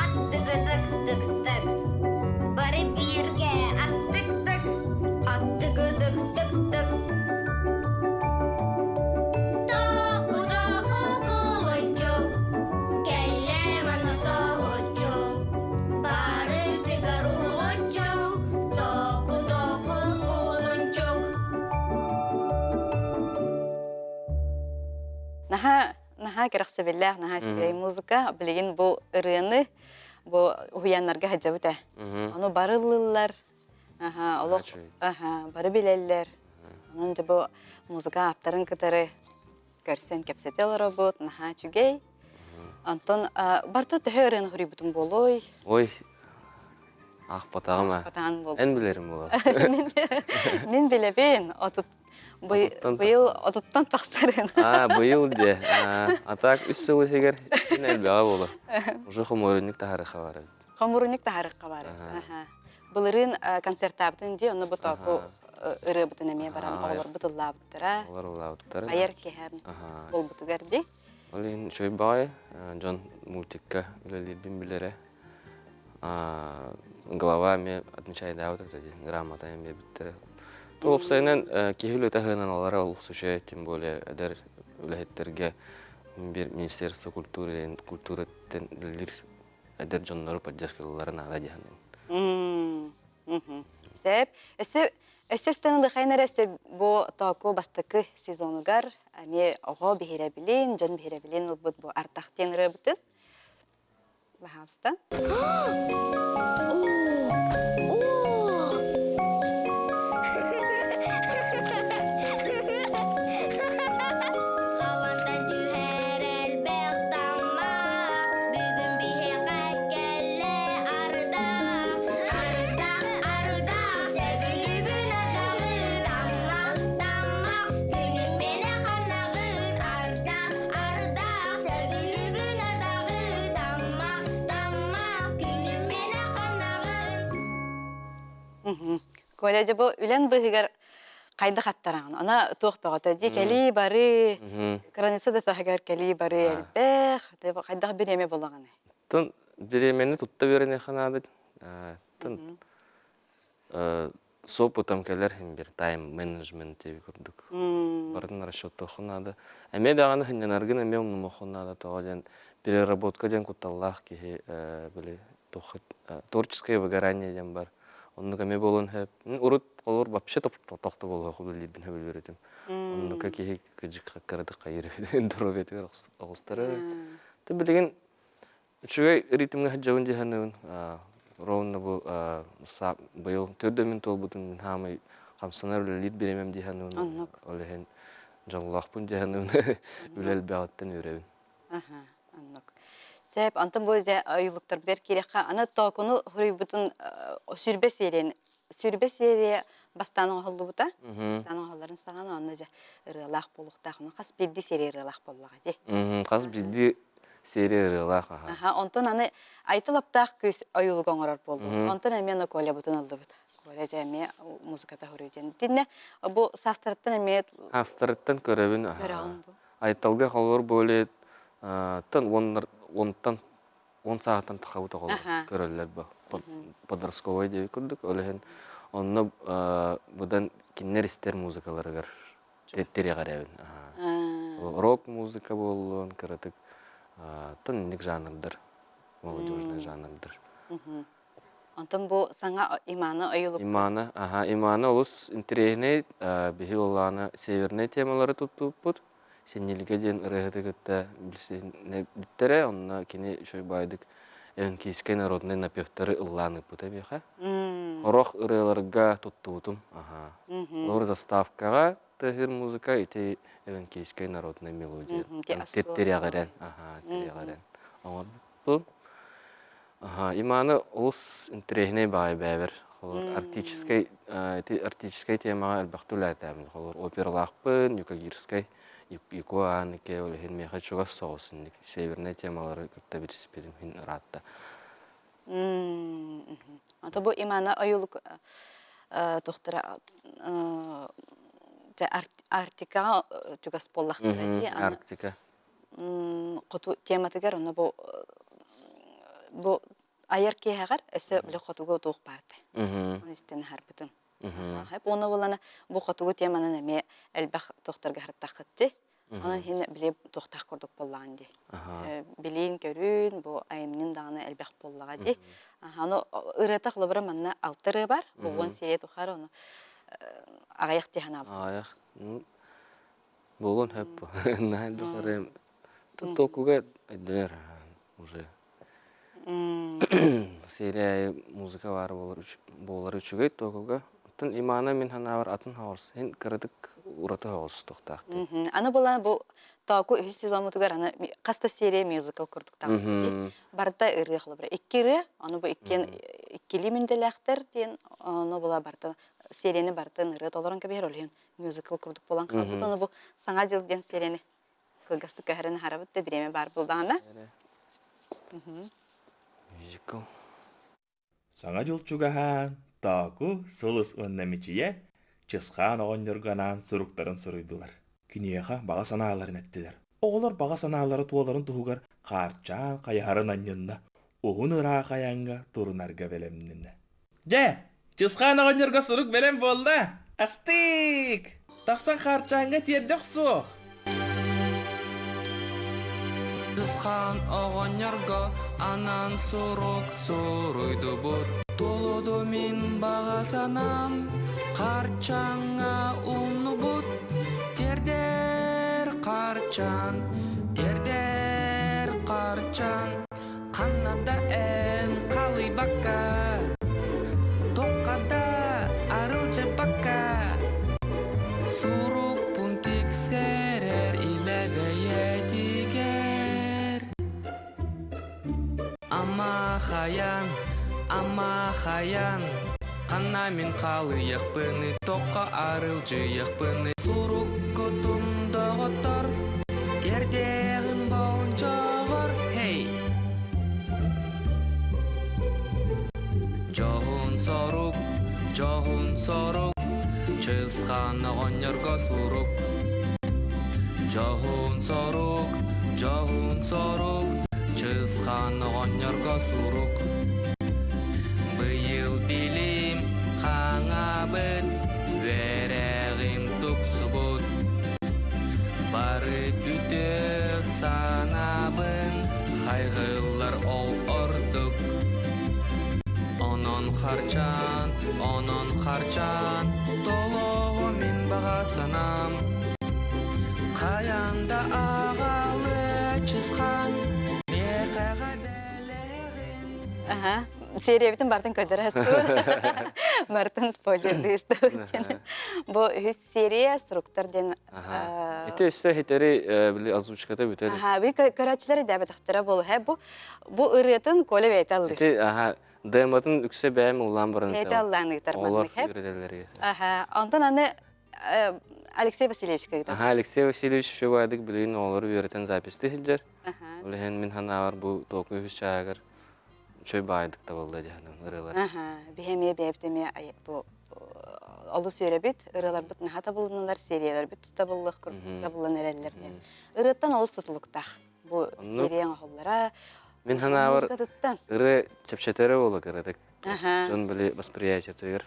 аттыгыдык-дык-дык, бары бииргэ астык-тык, аттыгыдык-дык-дык. Току-току кулунчук, кэллэ манна соһуччу, барытыгар уһулуччу, току-току кулунчук. Наһаа наһаа кэрэхсэбиллээх, наһаа үчүгэй музыка. Билигин бу ырыаны бу уһуйааннарга сылдьабыт ээ. Ону бары ыллыыллар, Аха, олох аха, бары билэллэр. Онон дьэ бу музыка ааптарын кытары көрсөн кэпсэтэ олоробут, наһаа үчүгэй. Онтон барыта төһө ырыаны хоруйбутум буолуой? Ой, аахпатаҕым аа. Аахпатаҕын буолуо. Эн билэрим буолуо. Мин билэбин. Отут быйыл отуттан тахсарын. Аа, быйыл де. А так үс сыл иһигэр син элбэҕэ буолуо. Уже хомуурунньук таһаарыахха баар эбит. Хомуурунньук таһаарыахха баар эбит. Былырыын концертаабытын дии, онно бу тооку ырыабытын эмиэ баран оҕолорбут ыллаабыттара. Оҕолор ыллаабыттара. Айар киһи буолбутугар дии. Ол иһин үчүгэй баҕайы дьон мультикка үлэлиирбин билэрэ. Глава эмиэ отмечайдаабыт этэ дии, грамота эмиэ биттэрэ. Уопсайынан киһи үлэтэ аһыынан алара олус үчүгэй, тем более эдэр үлэһиттэргэ бир Министерство культуры культураттан үлэлиир эдэр дьоннору поддержкалыыллара наада дии саныыбын. Сөп. Өссө өссө истэн ылыхайын эрэ өссө бу Тооку бастакы сезонугар эмиэ оҕо биһирэбилин, дьон биһирэбилин ылбыт бу Ардах диэн ырыабытын. Пожалуйста. Хавантан түһэр элбэх таммах, бүгүн биһиэхэ кэллэ ардах. Ардах, ардах, сөбүлүүбүн ардаҕы, таммах, таммах, күнүм миэнэ ханаҕын. Ардах, ардах, сөбүлүүбүн ардаҕы, таммах, таммах, күнүм миэнэ ханаҕын. Коля, дьэ бу үлэн быыһыгар хайдах аттараҕын? Ана туох бөҕөтө дии кэлии бары, граница да таһыгар кэлии бары элбэх, хайдах бириэмэ булаҕыный? Тон бириэмэни тутта үөрэниэххэ наада. Тон с опытом кэлэр иһин бир тайм-менеджмент диэби курдук. Барытын расчеттуоххун наада. Эмиэ даҕаны сынньанаргын эмиэ умнумуоххун наада тоҕо диэн переработка диэн кутталлаах киһи били творческое выгорание диэн бар. Оннук эмиэ буолуон сөп. Урут холобур вообще тохто буолуох үлэлиирбин сөбүлүүр этим. Оннука киһи кыдьык кырадык хайыр здоровьетыгар оҕустарар. Ты билигин үчүгэй ритмҥэ сылдьабын дии саныыбын. Ровно бу быйыл төрдө мин туолбутун хаамай хамсанар үлэлиир бириэмэм дии саныыбын. Ол иһин дьоллоохпун дии саныыбын. Үлэ элбэҕиттэн үөрэбин. Аха, оннук. Сөп, онтон бу дьэ ойуулуктарбытыгар киириэххэ, аны тоокуну суруйбутун сүрбэ серияны сүрбэ серия бастаан оҥоһуллубута. Бастаан оҥоһулларын саҕана онно дьэ ырыалаах буолуохтаах. Ону хас биирдии серия ырыалаах буоллаҕа дии. Хас биирдии серия ырыалаах аха. Аха, онтон аны Айтыл аптаах күүс ойуулук оҥорор буоллубут. Онтон эмиэ аны Колябытын ыллыбыт. Коля дьэ эмиэ музыката суруй диэн. Итиннэ бу саастарыттан эмиэ Саастарыттан көрөбүн. Көрөҕүн дуу? Айталга холобур более тан онтан он саатан тахабыт оҕолор көрөллөр бу подростковай диэби курдук ол иһин онно быдан кинилэр истэр музыкаларыгар тирэҕирэбин рок музыка буоллун кыратык тан инник жанрдар молодежный жанрдар Онтон бу саҥа Иманы ойуулук Имана, аха, Имана олус интэриэһинэй. Биһи олаана севернай темалары туттубуппут. Синньилгэ диэн ырыаһыты кытта билсиһиннэрбиттэрэ. Онно кини үчүгэй баайдык эвенкийскэй народнай напевтары ыллаан ыыппыта миэхэ. Орох ырыаларга туттубутум. Аха. Олор заставкаҕа тыаһыыр музыка ити эвенкийскэй народнай мелодия. Тирэҕирэн, аха, тирэҕирэн оҥорбуппун. Иманы олус интэриэһинэй баҕайы бэйэбэр. Холобур, арктическай ити арктическай темаҕа элбэхтэ үлэлээтэбин. Холобур, опералаахпын, юкагирскай, Юко Ааныке, ол иһин миэхэ чугас соҕус инник севернай темалары кытта билсиппитим иһин ыраатта. Ото бу Имана ойуулук туохтара Арктикаҕа чугас буоллахтара дии. Арктика. Хоту тематыгар онно бу бу айар киэһэҕэр өссө били хотугу туох баарда. Оны истэн аһарбытым. Уонна буолана бу хотугу теманан эмиэ элбэх туохтарга харыттаххытчы. Онон иһин били туохтаах курдук буоллаҕын дии. Билиин көрүүн, бу айымньын даҕаны элбэх буоллаҕа дии. Аны ырыата холобура манна алта ырыа бар. Бу уон серия тухары ону аҕыйах дии санаабытым. Аҕыйах. Буолуон сөп. Наһаа элбэх ырыам Токуга өйдөнөр уже. Серия музыка баар буолар буолар үчүгэй токуга. Оттон Имана мин санаабар атын хаҕыс. Һин кыратык ураты хаҕыс туохтаах дии. Аны була бу Току үһүс сезоммутугар аны хас да серия мюзикл курдук таҕыста дии. Барыта ырыа холобура. Икки ырыа, ону бу иккиэн иккилии мүндэлээхтэр диэн ону була барыта серияны барытын ырыа толорон кэбиһэр ол иһин мюзикл курдук буолан хаалбыт. Ону бу Саҥа дьыл диэн серияны кылгастык көһөрөн аһарабыт да бириэмэ баар буоллаҕына. Мюзикл. Саҥа дьыл чугаһаан, Тооку, Сулус уонна Мичийэ Чысхаан оҕонньорго анаан суруктарын суруйдулар. Киниэхэ баҕа санааларын эттилэр. Оҕолор баҕа санаалара туоларын туһугар хаарчаан хайаһарын анньынна, уһун ыраах айаҥҥа турунарга бэлэмнэннэ. Дьэ, Чысхаан оҕонньорго сурук бэлэм буолла! Астык! Тахсан хаарчааҥҥа тиэрдэ охсуох! Дысхан оҕонньорго анаан сурук суруйдубут. Туолуду мин баҕа санаам, харчаҥҥа умнубут. Тиэрдэр харчан, тиэрдэр харчан, ханна да эн халыйбакка, туохха да арылдьыппакка, сурукпун тиксэрэр илэ бэйэтигэр. Ама хайан, ама хайан, ханна мин халыйыахпыный, туохха арылдьыйыахпыный, суруккутун доҕоттор, тиэрдээҕим болдьоҕор, хей! Дьоһун сорук, дьоһун сорук, чысхаан оҕонньорго сурук. Дьоһун сорук, дьоһун сорук, чысхаан оҕонньорго сурук. Быйыл билим хаҥабыт, үөрэҕим тупсубут. Бары үтүө санаабын хайҕыыллар ол ордук. Онон харчаан, онон харчаан, толоҕо мин баҕа санаам. Хайаан да аҕалы чысхаан, миэхэҕэ бэлэҕин. Аха. Сериябитин бартын көрдөрө астыбыт. Мартын спойлердыы истэбит. Бу үһүс серия суруктар диэн Ити өссө хитэри били озвучката бүтэр. Аха, би көрөөччүлэр идэбэтэхтэрэ буолу. Бу бу ырыатын Коля бэйэтэ аллыыр. Ити аха дематын үксэ бэйэм ыллаан баран Бэйэтэ ыллаан ыытар Оҕолор маннык хэп. үөрэтэллэр. Аха, онтон аны Алексей Васильевичка ыытар. Аха, Алексей Васильевич үчүгэйдик билигин оҕолору үөрэтэн записьты сылдьар. Ол иһин мин санаабар бу току үһүс чааһыгар үчүгэй баайдык табылла дьаһанан ырыалар. Аха, биһи эмиэ бэйэбит эмиэ бу олус үөрэбит, ырыаларбыт наһаа табылыннылар, серияларбыт табыллых табыллан эрэллэр диэн. Ырыаттан олус тутулуктаах. Бу серия оҥоһуллара. Мин санаабар ырыа чэпчэтэрэ буолла кыратык. Дьон били восприятиетыгар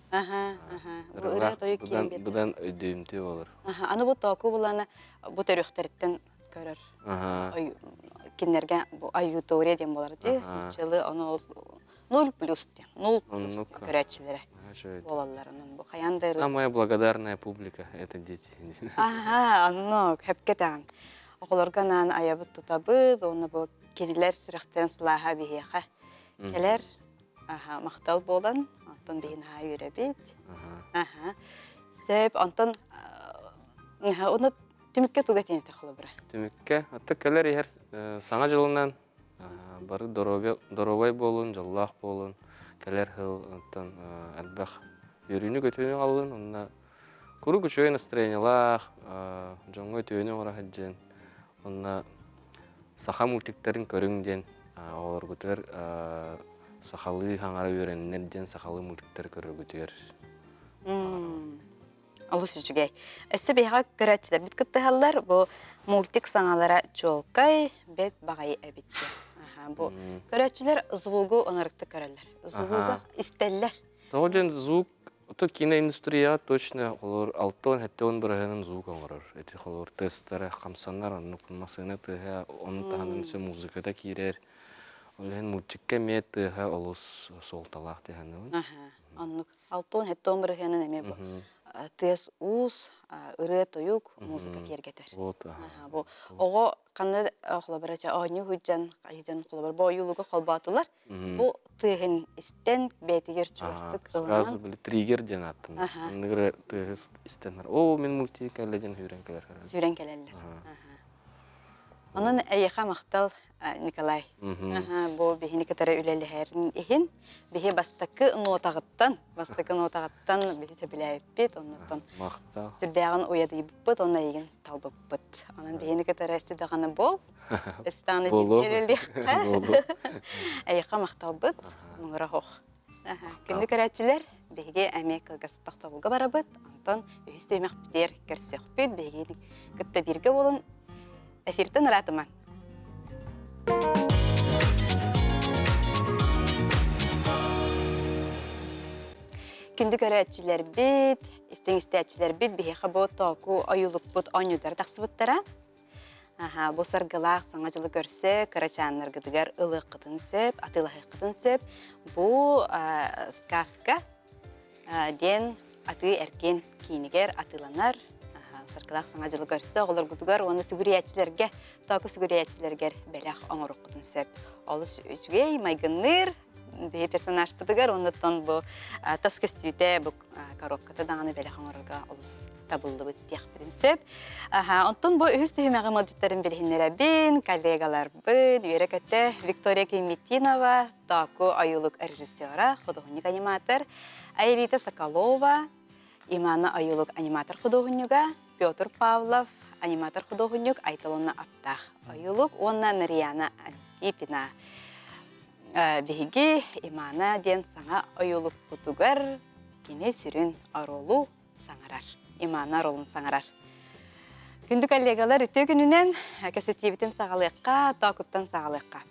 Бу ырыа тойук киэн биэрдэ. Быдан өйдүүмтүү болор. Аны бу тооку булана бу төрүөхтэриттэн көрөр. Кинилэргэ бу аютория диэн буолар дии. Нууччалыы ону ол 0 плюс диэн, 0 плюс диэн көрөөччүлэрэ буолаллар. Онон бу хайаан да Самая благодарная публика это дети. Аха, онно хөпкө таан. Оҕолорго анаан айабыт тутабыт, уонна бу кинилэр сүрэхтэрин сылааһа биһиэхэ кэлэр. Аха, махтал буолан, онтон биһи наһаа үөрэбит. Аха. Сөп, онтон уну түмүккэ туга тиэнэтэ холобура? Түмүккэ, атта кэлэр иһэр саҥа дьылынан бары доруобай буолун, дьоллоох буолун, кэлэр сыл оттон элбэх үөрүүнү-көтүүнү аҕаллын уонна куруук үчүгэй настроениелаах, дьоҥҥо үтүөнү оҥоро сылдьын уонна саха мультиктарын көрүҥ диэн оҕолоргутугар сахалыы хаҥара үөрэннэр диэн сахалыы мультиктары көрөргүтүгэр Олус үчүгэй. Өссө биһиэхэ көрөөччүлэрбит кыттыһаллар. Бу мультик саҥалара чуолкай, бэт баҕайы эбит диэн. Аха, бу көрөөччүлэр звугу онорукта көрөллөр. Звугу истэллэр. Тоҕо диэн звук то киноиндустрияҕа точно холобур 60-70 бырыһыанын звук оҥорор. Ити холобур тыастара хамсанар, оннук массыына тыаһа, ону таһынан өссө музыката киирэр. Ол иһин мультикка эмиэ тыаһа олус суолталаах дии саныыбын. Аха, оннук. 60-70 бырыһыанын эмиэ бу тыас-уус, ырыа-тойук, музыка киэргэтэр. Вот, Бу оҕо ханна холобура оонньуу сылдьан, хайдан холобура бу ойуулугу холбоотулар. Бу тыаһын истэн бэйэтигэр чугастык ылынан. Сразу били триггер диэн ааттанар. Оннугар тыаһы истэн о мин мультик кэллэ диэн сүүрэн кэлэр. Сүүрэн кэлэллэр. Онон эйиэхэ махтал Николай. Бу биһини кытары үлэлэһэрин иһин биһи бастакы нотаҕыттан, бастакы нотаҕыттан биһи сөбүлээбиппит, оннуттан Махтал. сүрдээҕин уйадыйбыппыт, онно эйигин талбыппыт. Онон биһини кытары өссө даҕаны буол. Өссө даҕаны бииргэ үлэлиэххэ. Эйиэхэ махталбыт, муҥура суох. Күндү көрөөччүлэр, биһиги эмиэ кылгас тохтобулга барабыт. Онтон үһүс түһүмэхпитигэр көрсүөхпүт. Биһигини кытта бииргэ буолун. Эфиртэн ыраатымаҥ. Күндү көрөөччүлэрбит, Истиҥ истээччилэрбит биһиэхэ бу тооку ойуулукпут оонньуулара тахсыбыттара. Аха, бу саргылаах Саҥа дьылы көрсө кырачааннаргытыгар ылыаххытын сөп, атыылаһыаххытын сөп. Бу сказка диэн атыы-эргиэн киинигэр атыыланар. Саргылаах Саҥа дьылы көрсө оҕолоргутугар уонна сүгүрүйээччилэргэ, тооку сүгүрүйээччилэргэр бэлэх оҥоруоххутун сөп. Олус үчүгэй, майгынныыр биһи персонажпытыгар оннуттан бу тас көстүүтэ бу коробката даҕаны бэлэх оҥорорго олус табыллыбыт диэхпитин сөп. Онтон бу үһүс түһүмэҕи модьуттарын билиһиннэрэбин, коллегаларбын, үөрэ-көтө Виктория Кимитинова, Тооку ойуулук режиссера, худуоһунньук-аниматор, Аэлита Соколова, Имана ойуулук аниматор-худуоһунньуга, Петр Павлов, аниматор-худуоһунньук Айталона Аптаах ойуулук уонна Нарияна Антипина. Биһиги Имана диэн саҥа ойуулукпутугар кини сүрүн оруолу саҥарар. Имана оруолун саҥарар. Күндү коллегалар, үтүө күнүнэн кэсэтиибитин саҕалыахха, тоокуттан саҕалыахха.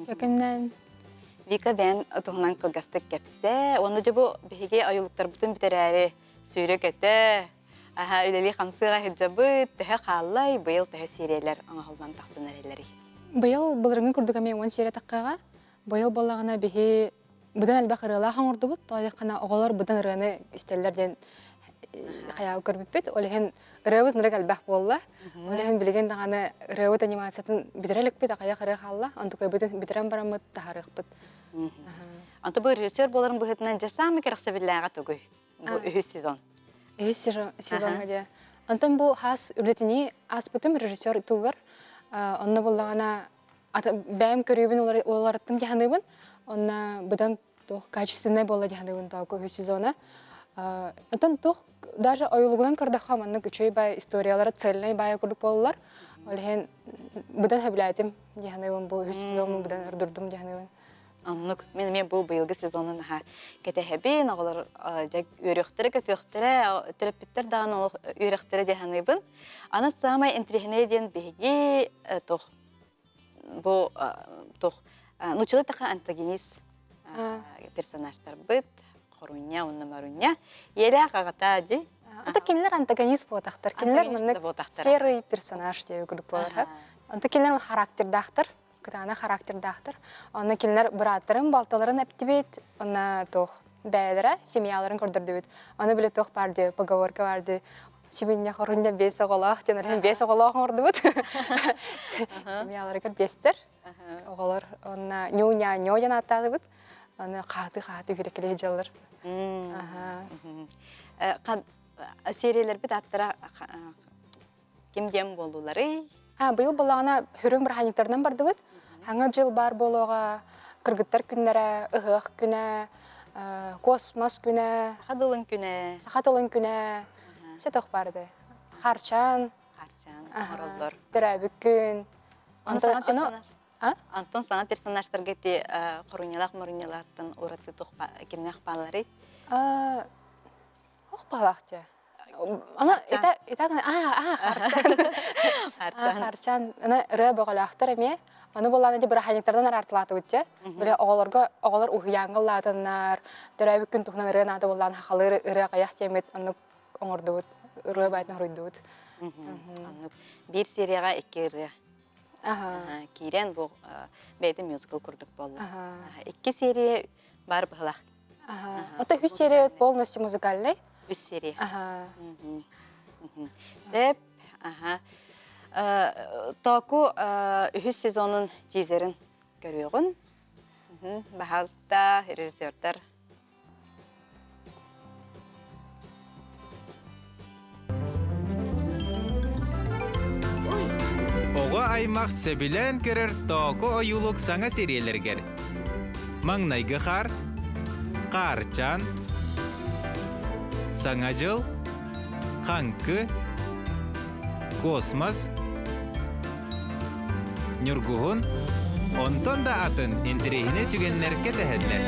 Үтүө Вика бэйэн туһунан кылгастык кэпсээ. Уонна дьэ бу биһиги ойуулуктарбытын бүтэрээри сүүрэ-көтө, аха үлэлии-хамсыы сылдьабыт, төһө хааллай, быйыл төһө сиэриэлэр оҥоһуллан тахсан эрэллэрий? Быйыл былырыҥҥы курдук эмиэ уон сиэрэ таххаҕа. Быйыл буоллаҕына биһи быдан элбэх ырыалаах оҥордубут. Тоҕо диэххинэ оҕолор быдан ырыаны истэллэр диэн хайаабы көрбүппүт. Ол иһин ырыабыт ынырык элбэх буолла. Ол иһин билигин даҕаны ырыабыт анимациятын бүтэрэ иликпит, аҕыйах ырыа хаалла. Онтукайбытын бүтэрэн бараммыт таһаарыахпыт. Онто бу режиссер буоларын быһыытынан дьэ саамай кэрэхсэбиллээҕэ тугуй? Бу үһүс сезон. Үһүс сезоҥҥа диэ. Онтон бу хаас үлэтини ааспытым режиссер тугар. Онно буллаҕына бэйэм көрүүбүн уларыттым дьаһаныыбын. Онно быдан туох качественнай буолла дьаһаныыбын тоҕо үһүс сезона. Онтон туох даже ойуулугунан көрдөххө маннык үчүгэй баай историялара цельнай баайа курдук буолаллар. Ол иһин быдан сөбүлээтим дьаһаныыбын бу үһүс сезоммун быдан ордурдум дьаһаныыбын. Оннук. Мин эмиэ бу быйылгы сезонун наһаа кэтэһэбин. Оҕолор дьэ үөрүөхтэрэ, көтүөхтэрэ, төрөппүттэр даҕаны олох үөрэхтэрэ дии саныыбын. Аны саамай интэриэһинэй диэн биһиги туох бу туох нууччалыы таха антагонист персонажтарбыт Хорунья уонна Марунья ийэлээх аҕата дии. Ата кинилэр антагонист буотахтар. Кинилэр маннык серый персонаж диэби курдук буолар. Онто кинилэр характердаахтар. Кытаанах характердаахтар. Онно кинилэр бырааттарын, балталарын эптибит, онно туох бэйэлэрэ семьяларын көрдөрдүбүт. Аны били туох баар дии, поговорка баар дии, сибинньэ хорунньа биэс оҕолоох диэн эрэн биэс оҕолоох оҥордубут. Семьяларыгар биэстэр оҕолор. Онно ню-ня нё диэн ааттаатыбыт. Аны хааты-хааты үһүрэккэлии дьаллар. Сериялэрбит ааттара Ким диэн буоллуларый? А, быйыл буоллаҕына хүрүҥ бырааһынньыктарынан бардыбыт. Хаҥа дьыл баар буолуоҕа, кыргыттар күннэрэ, ыһыах күнэ, космос күнэ. Саха тылын күнэ. Саха тылын күнэ. Сетох баар этэ. Харчан. Харчан оҥороллор. Төрөөбүт күн. Антон саҥа персонажтарга ити хорунньалаах морунньалаахтан ураты кимнээх баалларый? Ох баалаах дьэ. Ана ita ita аа харчан. Харчан. Харчан. Ана ырыа бөҕөлөөхтөр эмиэ. Аны буоллаана дьэ быраханньыктардан араартылаатыбыт дьэ. Бile оҕолорго оҕолор уһуйааҥҥа улаатаннар, төрөөбүт күн туһунан ырыа наада буоллаан хахалыыр ырыа хайах диэммит оннук оҥордубут, ырыа баайтын хоруйдубут. Оннук. Биир серияҕа икки ырыа. Киирэн бу бэйэтин мюзикл курдук буолла. Икки серия бар быһылах. Ото үс серия полностью музыкальный. Үс серия. Сеп, аха. Току үһүс сезонун тизерин көрүөҕүн. Баһаалыста режиссердар Оҕо аймах сөбүлээн көрөр Тооку ойуулук саҥа сириэлэригэр Маҥнайгы хаар, Хаарчаан, Саҥа дьыл, Хаҥкы, Космос, Ньургуһун, онтон да атын интэриэһинэй түгэннэр кэтэһэллэр.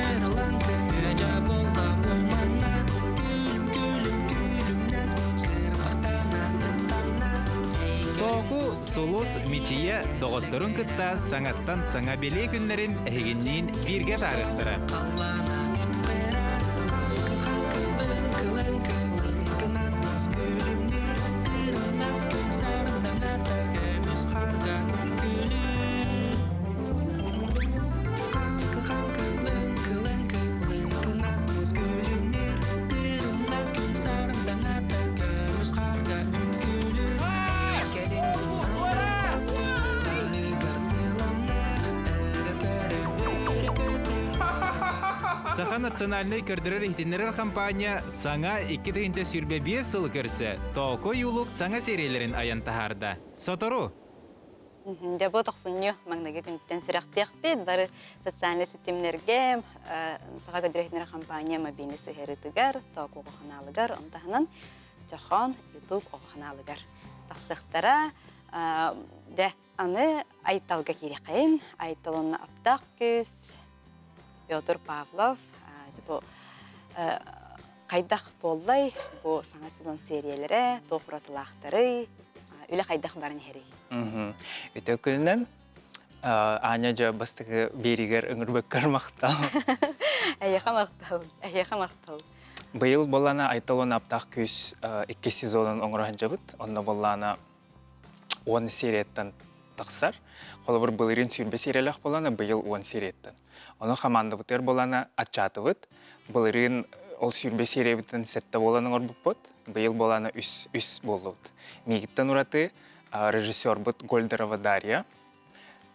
Тооку Сулус Мичийэ доҕотторун кытта саҥаттан саҥа бэлиэ күннэрин эһигинниин бииргэ таарыахтара. Саха национальнай көрдөрөр-иһитиннэрэр компания саҥа 2025 сылы көрсө Токо Юлук саҥа сериялэрин айан таһаарда. Сотору! Дьэ бу тохсунньу маҥнайгы күнтэн сүрэхтиэхпит. Бары социальнай ситимнэргэ Саха көрдөрөр-иһитиннэрэр компания мобильный сыһыарыытыгар, Токо оҕо ханаалыгар, ону таһынан Чохон YouTube оҕо ханаалыгар тахсыахтара. Дьэ, Аны Айталга киириэххэйин. Айтал онно аптаах күүс Петр Павлов бу хайдах буоллай бу саҥа сезон сиэрийэлэрэ туох уратылаахтарый үлэ хайдах баран иһэрий? Үтө күнүнэн Аня дьэ бастакы биэригэр ыҥырбыккар махтал. Эйиэхэ махтал. Эйиэхэ махтал. Быйыл буоллаана Айтал уонна аптаах күүс иккис сезонун оҥоро сылдьабыт. Онно буоллаана 10 серияттан тахсар. Холобур, былырыын 20 сериялаах буолана, быйыл 10 серияттан. Ону хамаандабытыгар буолана аччаатыбыт. Былырыын ол 20 сериябытын сэттэ буолан оҥорбуппут. Быйыл буолана үс, үс буоллубут. Миигиттэн ураты режиссербут Гольдерова Дарья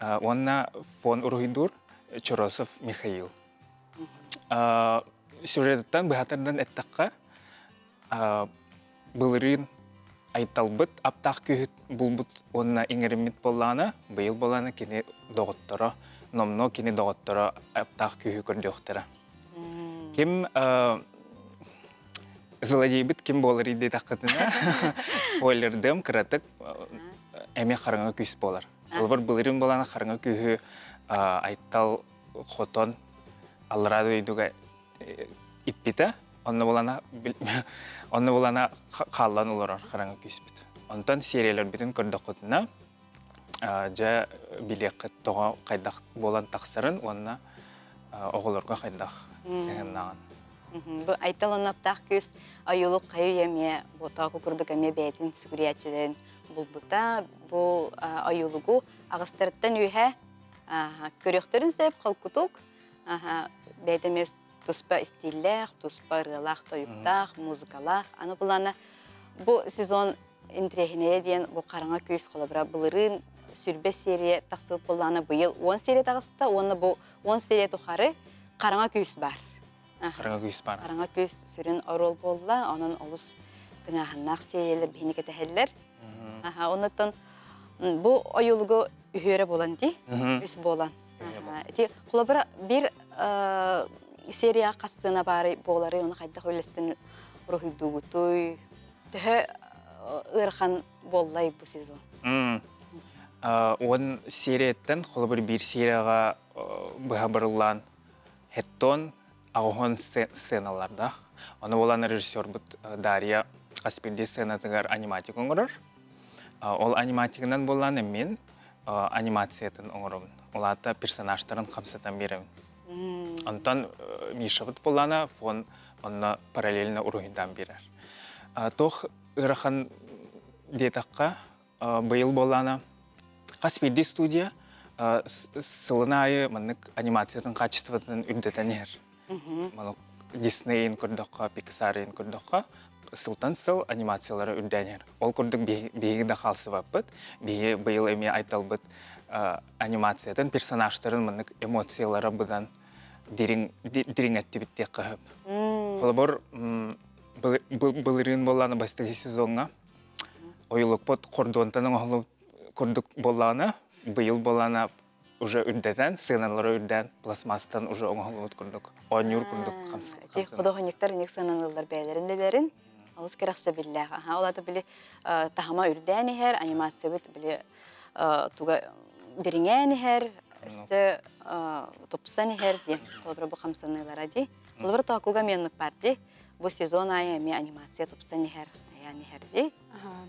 уонна фон уруһуйдуур Чоросов Михаил. Сюжетыттан быһатардан эттэххэ, былырыын Айталбыт аптаах күүһүт булбут уонна иҥэриммит буоллаҕына, быйыл буоллаҕына кини доҕотторо, номнуо кини доҕотторо аптаах күүһү көрдүөхтэрэ. Ким злодейбит ким буоларый диэтэххитинэ, спойлердыам кыратык эмиэ хараҥа күүс буолар. Холобур, былырыын буоллаҕына хараҥа күүһү Айтал хотон аллараа дойдуга иппитэ, онно булана онно булана хааллан олорор хараҥа күүспүт. Онтон серияларбытын көрдөххүтүнэ, дьэ билиэххит тоҕо хайдах буолан тахсарын уонна оҕолорго хайдах сыһыаннаҕын. Бу Айтал Анаптаах күүс ойуулук хайы эмиэ бу тооку курдук эмиэ бэйэтин сүгүрүйээччилэрин булбута. Бу ойуулугу аҕыстарыттан үөһэ көрүөхтэрин сөп холкутук бэйэтэ эмиэ туспа истииллээх, туспа ырыалаах, тойуктаах, музыкалаах. Аны былаана бу сезон интириэһинэйэ диэн бу хараҥа күүс холобура былырыын 20 серия тахсыбыт буоллаҕына быйыл 10 серия таҕыста уонна бу 10 серия тухары хараҥа күүс баар. Хараҥа күүс баар. Хараҥа күүс сүрүн оруол буолла, онон олус тыҥааһыннаах сериялар биһини кэтэһэллэр. Аха, оннуттан бу ойуулугу үһүөрэ буолан дии, үс буолан. Ити холобура биир серия хас сыана баары буолары, ону хайдах үллэстэн уруһуйдуугутуй, төһө ыарахан буоллай бу сезон? 10 серияттан холобур биир серияҕа быһа барыллаан хеттон аҕыһон сценалардаах. Ону буолан режиссербут Дарья хас биирдии сценатыгар аниматик оҥорор. Ол аниматигынан буолан мин анимациятын оҥоробун. Ол аата персонажтарын хамсатан биэрэбин. Онтон Мишабыт буоллаана фон онно параллельно уруһуйдаан биэрэр. Туох ыарахан диэтэххэ, быйыл буоллаана хас биирдии студия сылын аайы маннык анимациятын качествотын үрдэтэн иһэр. Маннык Диснейин көрдөххө, Pixar-ын көрдөххө, сылтан сыл анимациялара үрдээн иһэр. Ол курдук биһиги да хаалсыбаппыт. Биһиги быйыл эмиэ айталбыт анимациятын, персонажтарын маннык эмоциялара быдан дириҥ дириҥэттибит диэххэ сөп. Холобур, былырыын буоллаҕына бастакы сезоҥҥа ойулукпут хордуонтан оҥоһуллубут курдук буоллаҕына, быйыл буоллаҕына уже үрдэтэн, сыаналара үрдээн, пластмасстан уже оҥоһуллубут курдук, оонньуур курдук Ити художниктар инник сыаналыыллар бэйэлэрин үлэлэрин олус кэрэхсэбиллээх. Аха, ол аата били таһыма үрдээн иһэр, анимациябыт били туга дириҥээн иһэр, өссө тупсан иһэр диэн. Холобура бу хамсаныылара дии. Холобура тоокуга эмиэ бар дии. Бу сезон аайы эмиэ анимация тупсан иһэр, айаан иһэр дии.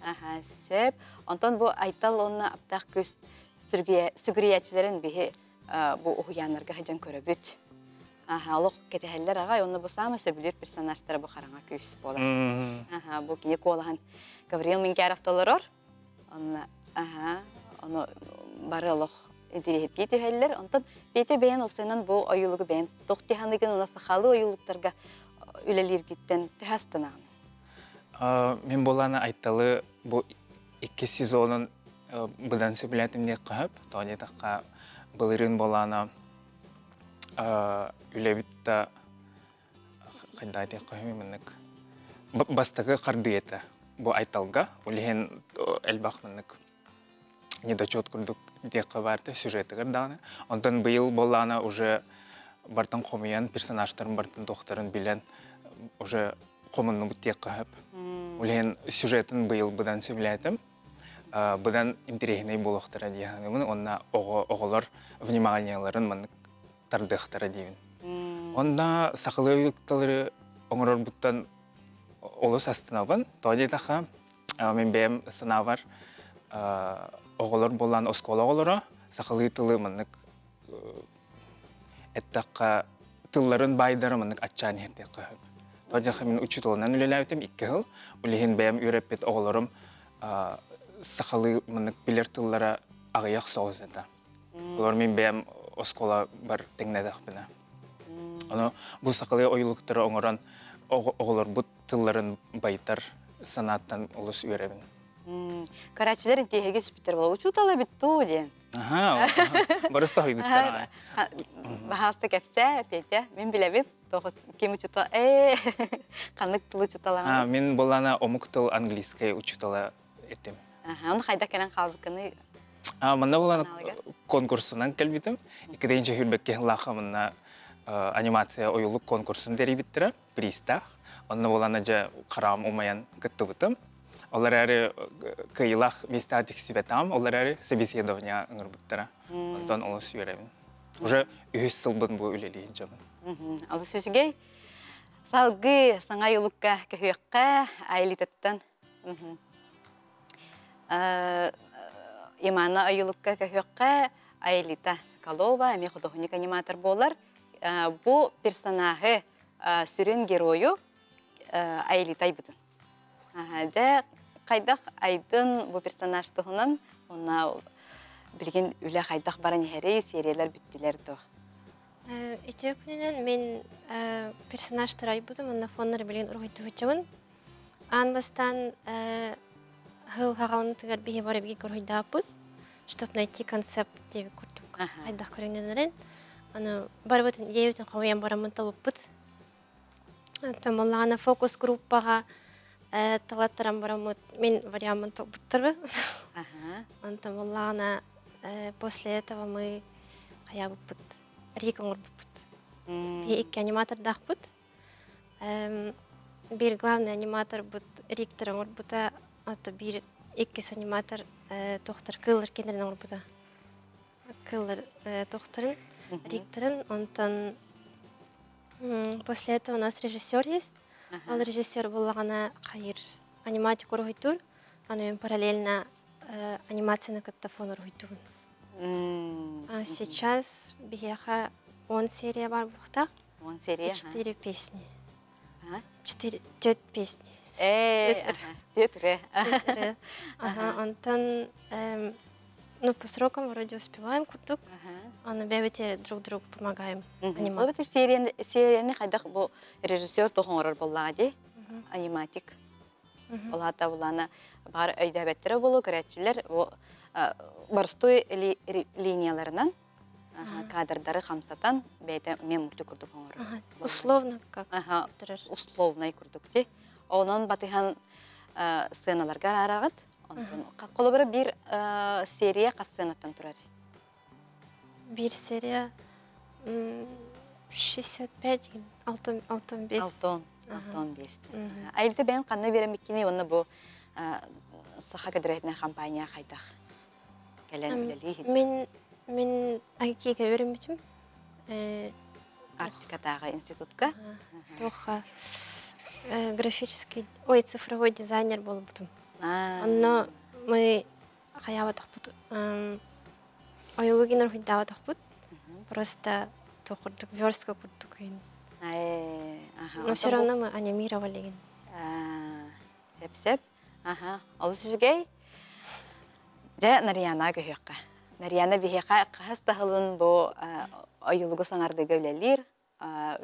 Аха, сөп. Онтон бу Айтал уонна Аптаах күүс сүгүрүйээччилэрин биһи бу уһуйааннарга сылдьан көрөбүт. Аха, олох кэтэһэллэр аҕай, онно бу саамай сөбүлүүр персонажтара бу хараҥа күүс буолар. Аха, бу кини куолаһын Гавриил Минкяров толорор. Онно, аха, ону бары олох интириэһиргии түһэллэр. Онтон Петя бэйэн уопсайынан бу ойуулугу бэйэн туох тиһаныгын уонна сахалыы ойуулуктарга үлэлииргиттэн төһө астынаҕын? Мин буолаана Айталы бу иккис сезонун быдан сөбүлээтим диэххэ сөп. Тоҕо диэтэххэ, былырыын буолаана үлэбит да хайдаа диэххэ маннык бастакы хардыы этэ бу Айталга. Ол иһин элбэх маннык недочет курдук диэххэ баар этэ сюжетыгар даҕаны. Онтон быйыл буоллаҕына уже бартан хомуйан персонажтарын бартан туохтарын билэн уже хомуннубут диэххэ сөп. Ол иһин сюжетын быйыл быдан сөбүлээтим. Быдан интэриэһинэй буолуохтара дии саныыбын уонна оҕолор вниманиеларын маннык тардыахтара диибин. Онно сахалыы ыйыкталары оҥорорбуттан олус астынабын. Тоҕо диэтэххэ, мин бэйэм санаабар оҕолор буолан оскуола оҕолоро сахалыы тылы маннык эттэххэ тылларын баайдара маннык аччаан иһэрдиэххэ сөп. Тоҕо диэтэххэ мин учууталынан үлэлээбитим икки сыл. Ол иһин бэйэм үөрэппит оҕолорум сахалыы маннык билэр тыллара аҕыйах соҕус этэ. Олор мин бэйэм оскуолабар тэҥнэтэхпинэ. Ону бу сахалыы ойуулуктары оҥорон оҕолорбут тылларын байытар санааттан олус үөрэбин. Көрөөччүлэр интиэһигэ түспүттэр буолла. Учуутал эбит дуу диэн. Аха, бары соһуйбуттар. Баһааста кэпсээ, Петя. Мин билэбин. Ким учуутал? Ээ, ханнык тыл учуутала? Мин буоллаана омук тыл английскай учуутала этим. Аха, ону хайдах кэлэн хаалбыккыный? Манна булан конкурсунан кэлбитим. Иккитинчи хүрбэкке сыллаахха манна анимация ойуулук конкурсун тэрийбиттэрэ, приистаах. Онно булан дьэ хараам умайан кыттыбытым. Ол эрээри кыайыылаах миэстэҕэ тиксибэтаҕым, ол эрээри собеседование ыҥырбыттара. Онтон олус үөрэбин. Уже үһүс сылбын бу үлэлии сылдьабын. Олус үчүгэй. Салгыы саҥа ойуулукка көһүөххэ Айлитаттан Имана ойуулукка көһүөххэ Аэлита Соколова эмиэ художник-аниматор буолар. Бу персонажы сүрүн геройу Аэлита айбытын. Дьэ, хайдах айдын бу персонаж туһунан уонна билигин үлэ хайдах баран иһэрий, сериялар бүттүлэр дуо? Үтүө күнүнэн мин персонажтары айбытым уонна фоннары билигин уруһуйдуһуччабын. Аан бастаан сыл хаҕаланытыгар биһи бары бииргэ уруһуйдаабыппыт, чтоб найти концепт диэбит курдук хайдах көрүҥнэнэрин. Аны барыбытын идеябытын хомуйан бараммын талбыппыт. Оттон буоллаҕына фокус группаҕа талаттаран бараммыт мин вариаммын талбыттарбын. Онтон буоллаҕына после этого мы хайаабыппыт, рик оҥорбуппут. Биһи икки аниматордаахпыт. Биир главный аниматорбыт Риктор оҥорбута, ото биир иккис аниматор туохтар кыыллар кинилэрин оҥорбута. Кыыллар туохтарын, Рикторын, онтон после этого у нас режиссер есть. Ол режиссер буоллаҕына хайыр аниматик уруһуйдуур, аны мен параллельно анимацияны кытта фон уруһуйдуубун. А сейчас биһиэхэ 10 серия бар буолуохтаах. 10 серия. Четыре песни. Четыре, төрт песни. Э, Петре. Ага, онтон, ну, по срокам вроде успеваем курдук. Аны бэбите друг другу помогаем. Ол бит серияны серияны хайдах бу режиссер туох оҥорор буоллаҕа дии? Аниматик. Ол аата булана баар өйдөөбөттөрө буолуо көрөөччүлэр бу боростуой линияларынан кадрдары хамсатан бэйэтэ мемукту курдук оҥорор. Условно как? Условнай курдук ти. Онон батыһан сценаларга араараҕыт. Онтон холобура биир серия хас сценаттан турар? Биир серия 65 алтан бес. Алтон, алтон бес. Айылты бэйэн ханна биэрэмиккини уонна бу саха кэдэрэтинэ компания хайдах кэлэн үлэлии Мин мин IT-га үөрэммитим. Арктикатааҕы институтка. Туохха графический, ой, цифровой дизайнер буолбутум. Онно мы хайаабатахпыт ойулугин уруһуйдаабатахпыт. Просто то курдук верстка курдук Но все равно мы анимировали. Сеп-сеп. Аха, олус үчүгэй. Дьэ, Нарияна көһүөххэ. Нарияна биһиэхэ хаһыс да сылын бу ойуулугу саҥардыыга үлэлиир.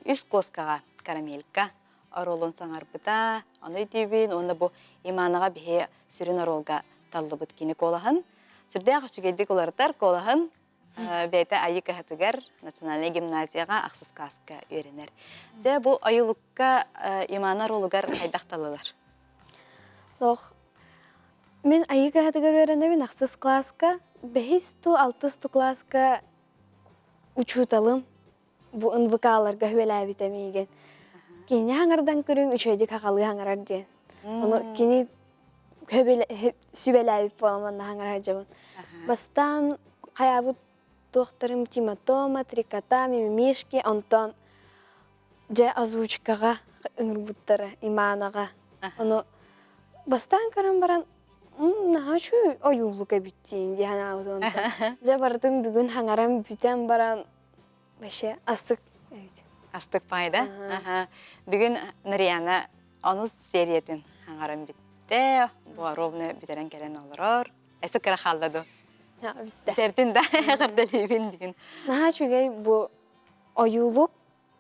Үс куоскаҕа карамелька оруолун саҥарбыта. Ону өйдүүбүн уонна бу Иманаҕа биһи сүрүн оруолга таллыбыт кини куолаһын. Сүрдээх үчүгэйдик уларытар куолаһын. Бэйэтэ Айыы кыһатыгар национальнай гимназияҕа ахсыс класска үөрэнэр. Дьэ, бу ойулукка Имана ролугар хайдах талылар? Лох, мин Айыы кыһатыгар үөрэнэбин ахсыс класска, бэһис ту алтыс ту класска учууталым бу НВК-ларга үөлээбитэ миигин. Кини хаҥардан көрүҥ үчүгэйдик хахалыы хаҥарар диэн. Ону кини сүбэлээбит буолан манна хаҥара сылдьабын. Бастаан хайаабыт туохтарым Тиматома, Трикота, Мимимишки, онтон дьэ озвучкаҕа ыҥырбыттара Иманаҕа. Ону бастаан көрөн баран наһаа үчүгэй ойуулук эбит диэн дии санаабытым онтон. Дьэ барытын бүгүн хаҥаран бүтэн баран вообще астык эбит. Астык пайда. Бүгүн Нарияна онус сериятын хаҥаран бүттэ. Бу ровно бүтэрэн кэлэн олорор. Эсэ кыра хаалла ду. Бүттэ. Бүтэрдин да эҕэрдэлиибин дигин. Наһаа үчүгэй бу ойуулук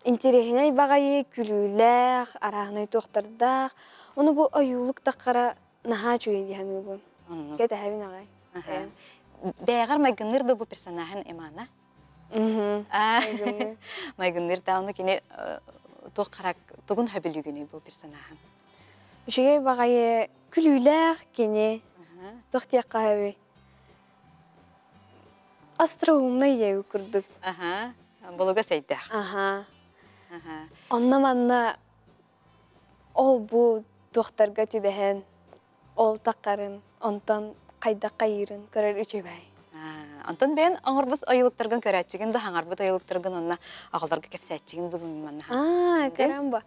интэриэһинэй баҕайы, күлүүлээх, арааһынай туохтардаах. Ону бу ойуулук таххара наһаа үчүгэй дии саныыбын. Кэтэһэбин аҕай. Бэйэҕэр майгынныыр да бу персонажын Эмана? Майгынныыр даҕаны кини туох харак тугун хөбүлүүгүнүй бу персонажын? Үчүгэй баҕайы күлүүлээх кини. Туох диэххэ сөбүй? Остроумный диэбит курдук. Аха. Булуга сэйдээх. Аха. Онно-манна ол-бу туохтарга түбэһэн ол таххарын, онтон хайдах хайыырын көрөр үчүгэй. Онтон бэйэн оҥорбут ойуулуктаргын көрөөччүгүн да хаҥарбыт ойуулуктаргын онно оҕолорго кэпсээччигин да манна. Аа, көрөн бу.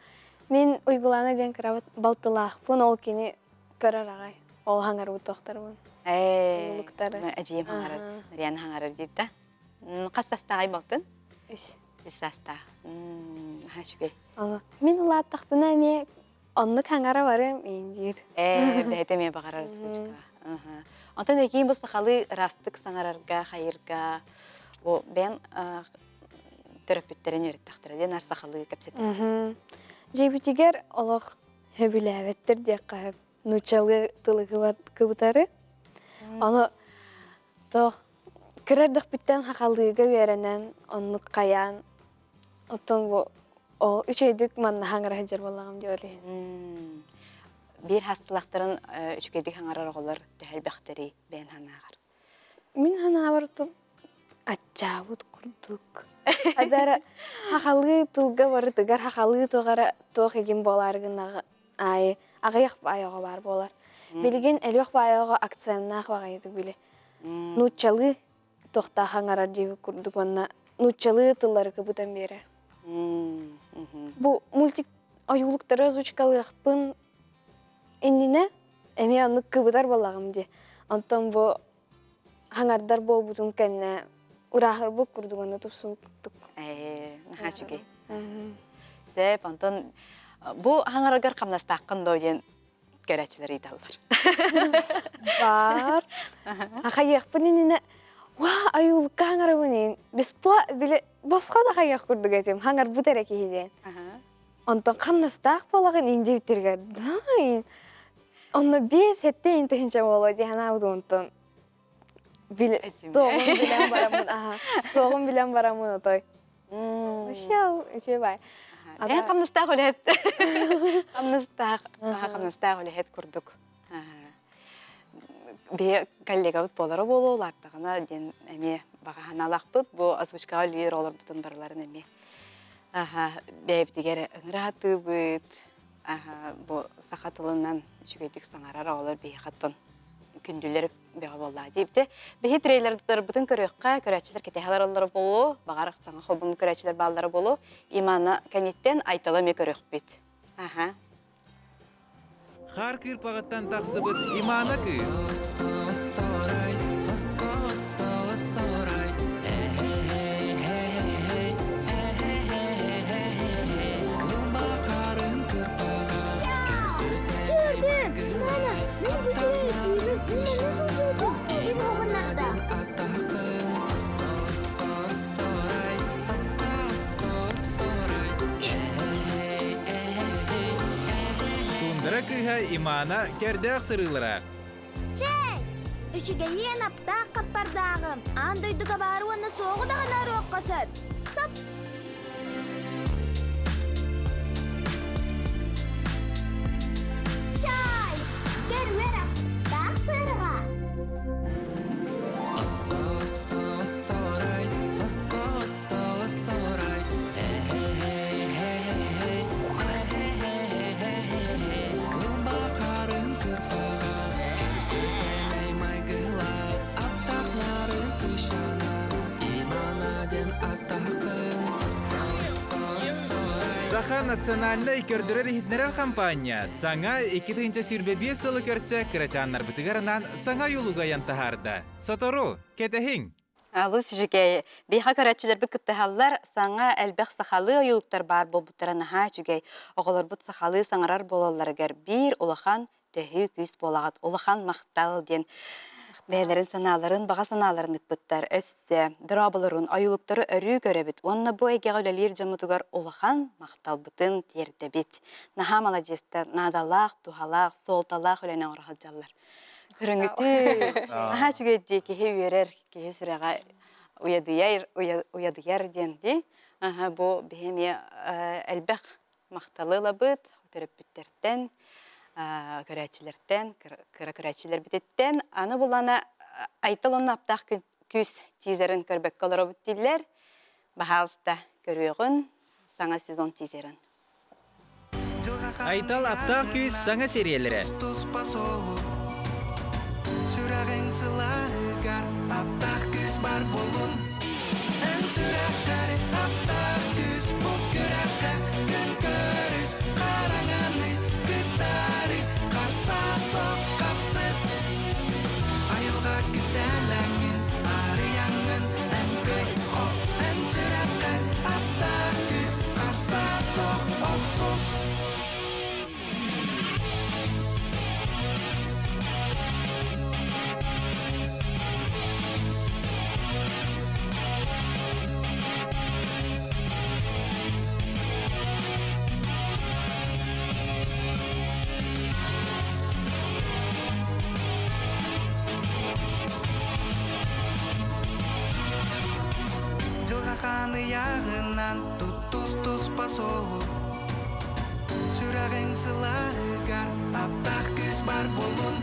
Мин Уйгулаана диэн кырабыт балтылаахпын, ол кини көрөр аҕай. Ол хаҥарбыт туохтарбын. Ээ, Ойуулуктары. эдьиийим хаҥарар, Нарияна хаҥарар диир да. Хас састааҕый балтын? Үс. Үс саастаах. Наһаа үчүгэй. Мин улааттахпына эмиэ Оннук хаҥара барыам иин диир. Ээ, бэйэтэ эмиэ баҕарар озвучка. Онтон экиин бу сахалыы ыраастык саҥарарга, хайырга, бу бэйэн төрөппүттэрин үөрэттэхтэрэ диэн ар сахалыы кэпсэтэр. Дьиэбитигэр олох сөбүлээбэттэр диэххэ сөп. Нууччалыы тылы кыбытары. Ону тоох кыра эрдэхпиттэн хахалыыга үөрэнэн, оннук хайаан, оттон бу Ол үчүгэйдик манна хаҥара сылдьар буоллаҕым дии ол иһин. Биир хастылахтарын үчүгэйдик хаҥарар оҕолор төһө элбэхтэрий бэйэн санааҕар? Мин санаабар аччаабыт курдук. Адара хахалыы тылга барытыгар хахалыы туох туох игин буолаары гыннаҕа аайы аҕыйах баай оҕо баар буолар. Билигин элбэх баай оҕо акценнаах баҕайытык били. Нууччалыы туохтаах аҥарар диэбит курдук уонна нууччалыы тыллары кыбытан биэрэр. Бу мультик ойуулуктары озвучкалыахпын иннинэ эмиэ оннук кыбытар буоллаҕым дии. Онтон бу хаҥардар буолбутун кэннэ урааһырбыт курдук онно тупсубуттук. Ээ, наһаа үчүгэй. Сөп, онтон бу хаҥараргар хамнастааххын доо диэн көрөөччүлэр ыйыталлар. Баар. Ахайыахпын иннинэ уа айуулукка хаҥарабын иин беспла били босхо да хайыах курдук этим хаҥарбыт эрэ киһи диэн. Онтон хамнастаах буолаҕын иин диэбиттэригэр да онно биэс сэттэ иин тыһыынча буолуо дии санаабыт онтон туоҕун билэн бараммын аха туоҕун билэн бараммын отой Вообще үчүгэй бай. Эн хамнастаах үлэһит. Хамнастаах, хамнастаах үлэһит курдук. Биһи коллегабыт буолара буолуо улааттаҕына диэн эмиэ баҕа санаалаахпыт. Бу озвучкаҕа үлэлиир оҕолорбутун барыларын эмиэ бэйэбитигэр ыҥыраатыыбыт. Бу саха тылынан үчүгэйдик саҥарар оҕолор биһиэхэ оттон күндүлэр бөҕө буоллаа диэбитэ. Биһи трейлердарбытын көрүөххэ, көрөөччүлэр кэтэһэ олороллоро буолуо, баҕар саҥа холбонуу көрөөччүлэр бааллара буолуо. Имана кэнниттэн Айтала эмиэ көрүөхпүт. Аха. Хаар кыырпаҕыттан тахсыбыт Имана кыыс. Туундара кыыһа Имана кэрдээх сырыылара. Чэй! Үчүгэйиэн аптаах хаппардааҕым, аан дойдуга баар уонна суоҕу даҕаны оруохха сөп. Сап! Чай! Көрүөр аптаах сыарҕа! Саха национальнай көрдөрөр-иһитиннэрэр хампаанньа саҥа 2025 сылы көрсө кырачааннарбытыгар анаан саҥа ойуулугу айан таһаарда. Сотору, кэтэһиҥ! Алыс үчүгэй. Биһиэхэ көрөөччүлэрбит кыттыһаллар, саҥа элбэх сахалыы ойуулуктар баар буолбуттара наһаа үчүгэй. Оҕолорбут сахалыы саҥарар буолалларыгар биир улахан төһүү күүс буолаҕыт, улахан махтал диэн бэйэлэрин санааларын, баҕа санааларын ыппыттар. Өссө дорооболорун, ойуулуктары өрүү көрөбүт уонна бу эйгэҕэ үлэлиир дьоммутугар улахан махталбытын тиэрдэбит. Наһаа маладьыастар, наадалаах, туһалаах, суолталаах үлэни оҥоро сылдьаллар. Көрүҥүтүй, наһаа үчүгэй дии, киһи үөрэр, киһи сүрэҕэ уйадыйар, уйадыйар диэн дии. Бу биһи эмиэ элбэх махталы ылабыт төрөппүттэртэн, көрөөччүлэртэн, кыра көрөөччүлэрбититтэн. Аны булана Айтал онно аптаах күүс тизерин көрбөккө олоробут дииллэр. Баһаалыста көрүөҕүн саҥа сезон тизерин. Айтал аптаах күүс саҥа сериялэрэ. Сүрэҕиҥ сылааһыгар аптаах күүс бар буолун. Эн сүрэххэр аптаах күүс бу күрэххэ күн көрүс хараҥаны кытары харса сох хапсыс. Айылҕа кистэлэҥин арыйаҥҥын эн кый хо эн сүрэххэр аптаах күүс харса сох охсус. Дьылҕа хаан ыйааҕынан туттус-туспа суолу Сүрэҕиҥ сылааһыгар аптаах күүс бар буоллун.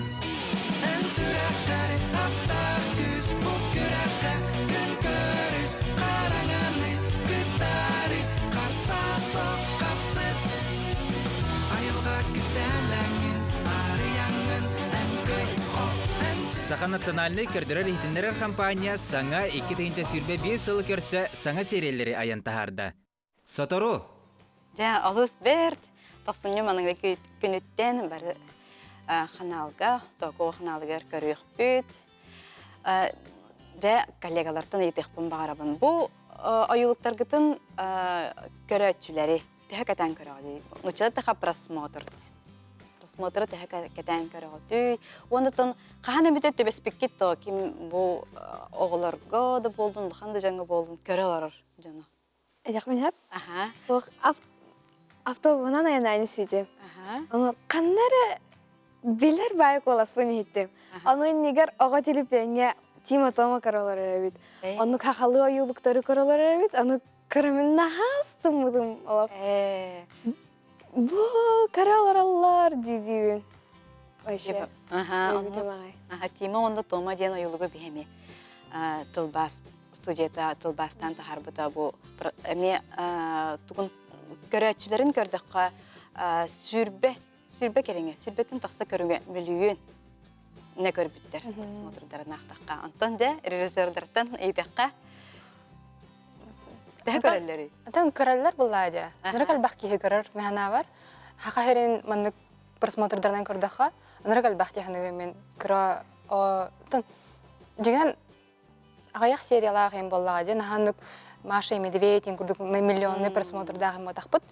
Эн сүрэххэр аптаах күүс бу күрэххэ күн көрүс хараҥаны кытары харса сох хапсыс. Айылҕа кистэлэҥин арыйаҥҥын эн кый хо эн Саха национальнай көрдөрөр-иһитиннэрэр хампаанньа саҥа 2025 сылы көрсө саҥа серияллэри айан таһаарда. Сотору! Дьэ, олус бэрт. Тохсунньу маныгы күнүттэн бары ханаалга, Токуо ханаалыгар көрүөхпүт. Дьэ, коллегалартан ыйытыахпын баҕарабын. Бу ойуулуктаргытын көрөөччүлэри төһө кэтээн көрөҕүтүй? Нучча таха просмотр. Просмотры төһө кэтээн көрөҕүтүй? Уонна хаһан эмитэ түбэспиккит то ким бу оҕолорго да буолдун, улахан да дьоҥҥо буолдун көрө олорор дьоно. Этиэхпин сөп. Туох автобуһунан айаннаан испитим. Ону ханна эрэ билэр баай куоласпын иһиттим. Ону иннигэр оҕо телепиэҥҥэ Тима Тома көрө олорор эбит. Оннук хахалыы ойуулуктары көрө олорор эбит. Ону көрөмүн наһаа астыммытым олох. Бу көрө олороллор дии-диибин. Вообще. Аха, Тима уонна Тома диэн ойуулугу биһэми тылбаас студията тылбаастаан таһаарбыта бу эмиэ тугун көрөөччүлэрин көрдөххө сүүрбэ сүүрбэ кэриҥэ сүүрбэттэн тахса көрүҥэ мөлүйүөн не көрбүттэр просмотрдарын аахтахха онтон дьэ режиссердартан ыйытахха төһө көрөллөрүй Атын көрөллөр буллаа дьэ. Нырык элбэх киһи көрөр мэханаабар. Хаха херин маннык просмотрдарынан көрдөххө, ынырык элбэх киһи мен кыра дьиҥинэн аҕыйах сериялаах им буоллаҕа дьэ наһааннык Маша и Медведь курдук миллионный просмотрдаах им буотахпыт.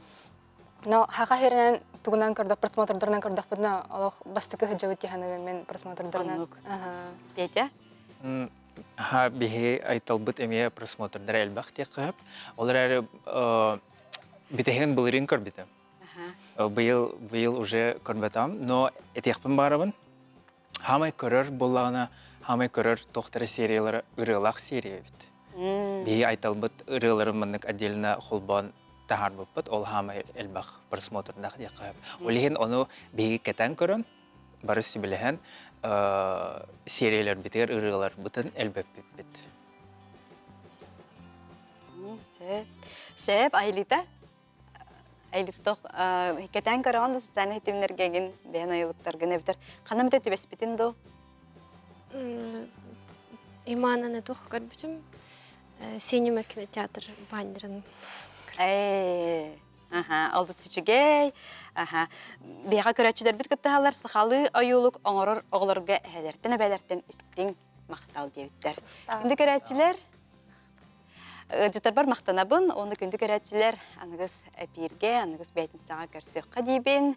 Но хаха херинэн тугунан көрдөх просмотрдарынан көрдөхпүтүнэ олох бастакы сылдьабыт тиһаныбын мен просмотрдарынан. Петя? Ха биһи айталбыт эмиэ просмотрдара элбэх диэххэ сөп. Ол эрээри бүтэһигин былырыын көрбүтүм. Быйыл быйыл уже көрбөтөм, но этиэхпин баарабын. Хаамай көрөр буоллаҕына, Хаамай көрөр туохтара сериялара ырыалаах серия эбит. Биһиги айталбыт ырыаларын маннык отдельно холбоон таһаарбыппыт, ол хаамай элбэх просмотрдаах диэххэ сөп. Ол иһин ону биһиги кэтээн көрөн, бары сүбэлэһэн серияларбытыгар ырыаларбытын элбэппиппит. Сөп. Сөп, Айлита. Айлита кэтээн көрөҕүн да социальнай ситимнэргэ игин бэйэн айылыктаргын эбэтэр ханна эмитэ түбэспитин дуу? Имананы туох көрбүтүм Синема кинотеатр баннерын. Ээ, аха, олус үчүгэй. Аха. Биһиэхэ көрөөччүлэрбит кыттыһаллар сахалыы ойуулук оҥорор оҕолорго эһэлэртэн эбээлэртэн истиҥ махтал диэбиттэр. Күндү көрөөччүлэр, ыалдьыттарбар махтанабын. Уонна күндү көрөөччүлэр, аныгыс эпииргэ, аныгыс бээтинсэҕэ көрсүөххэ диибин.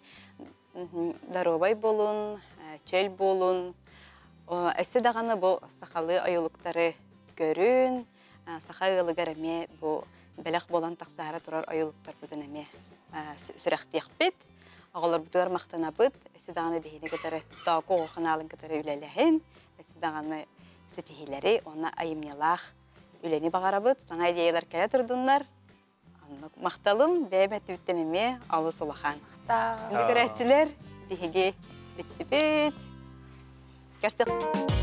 Доруобай буолун, чөл буолун. Өссө даҕаны бу сахалыы ойуулуктары көрүн, саха ыалыгар эмиэ бу бэлэх буолан тахсаары турар ойуулуктарбытын эмиэ сүрэхтиэхпит. Оҕолорбутугар махтанабыт. Өссө даҕаны биһини кытары Тооку оҕо ханаалын кытары үлэлэһин, өссө даҕаны ситиһиилэри уонна айымньылаах үлэни баҕарабыт. Саҥа идеялар кэлэ турдуннар. Оннук махталым бэйэм өттүбүттэн эмиэ олус улахан. Күндү көрөөччүлэр, биһиги бүттүбүт. Көрсөх.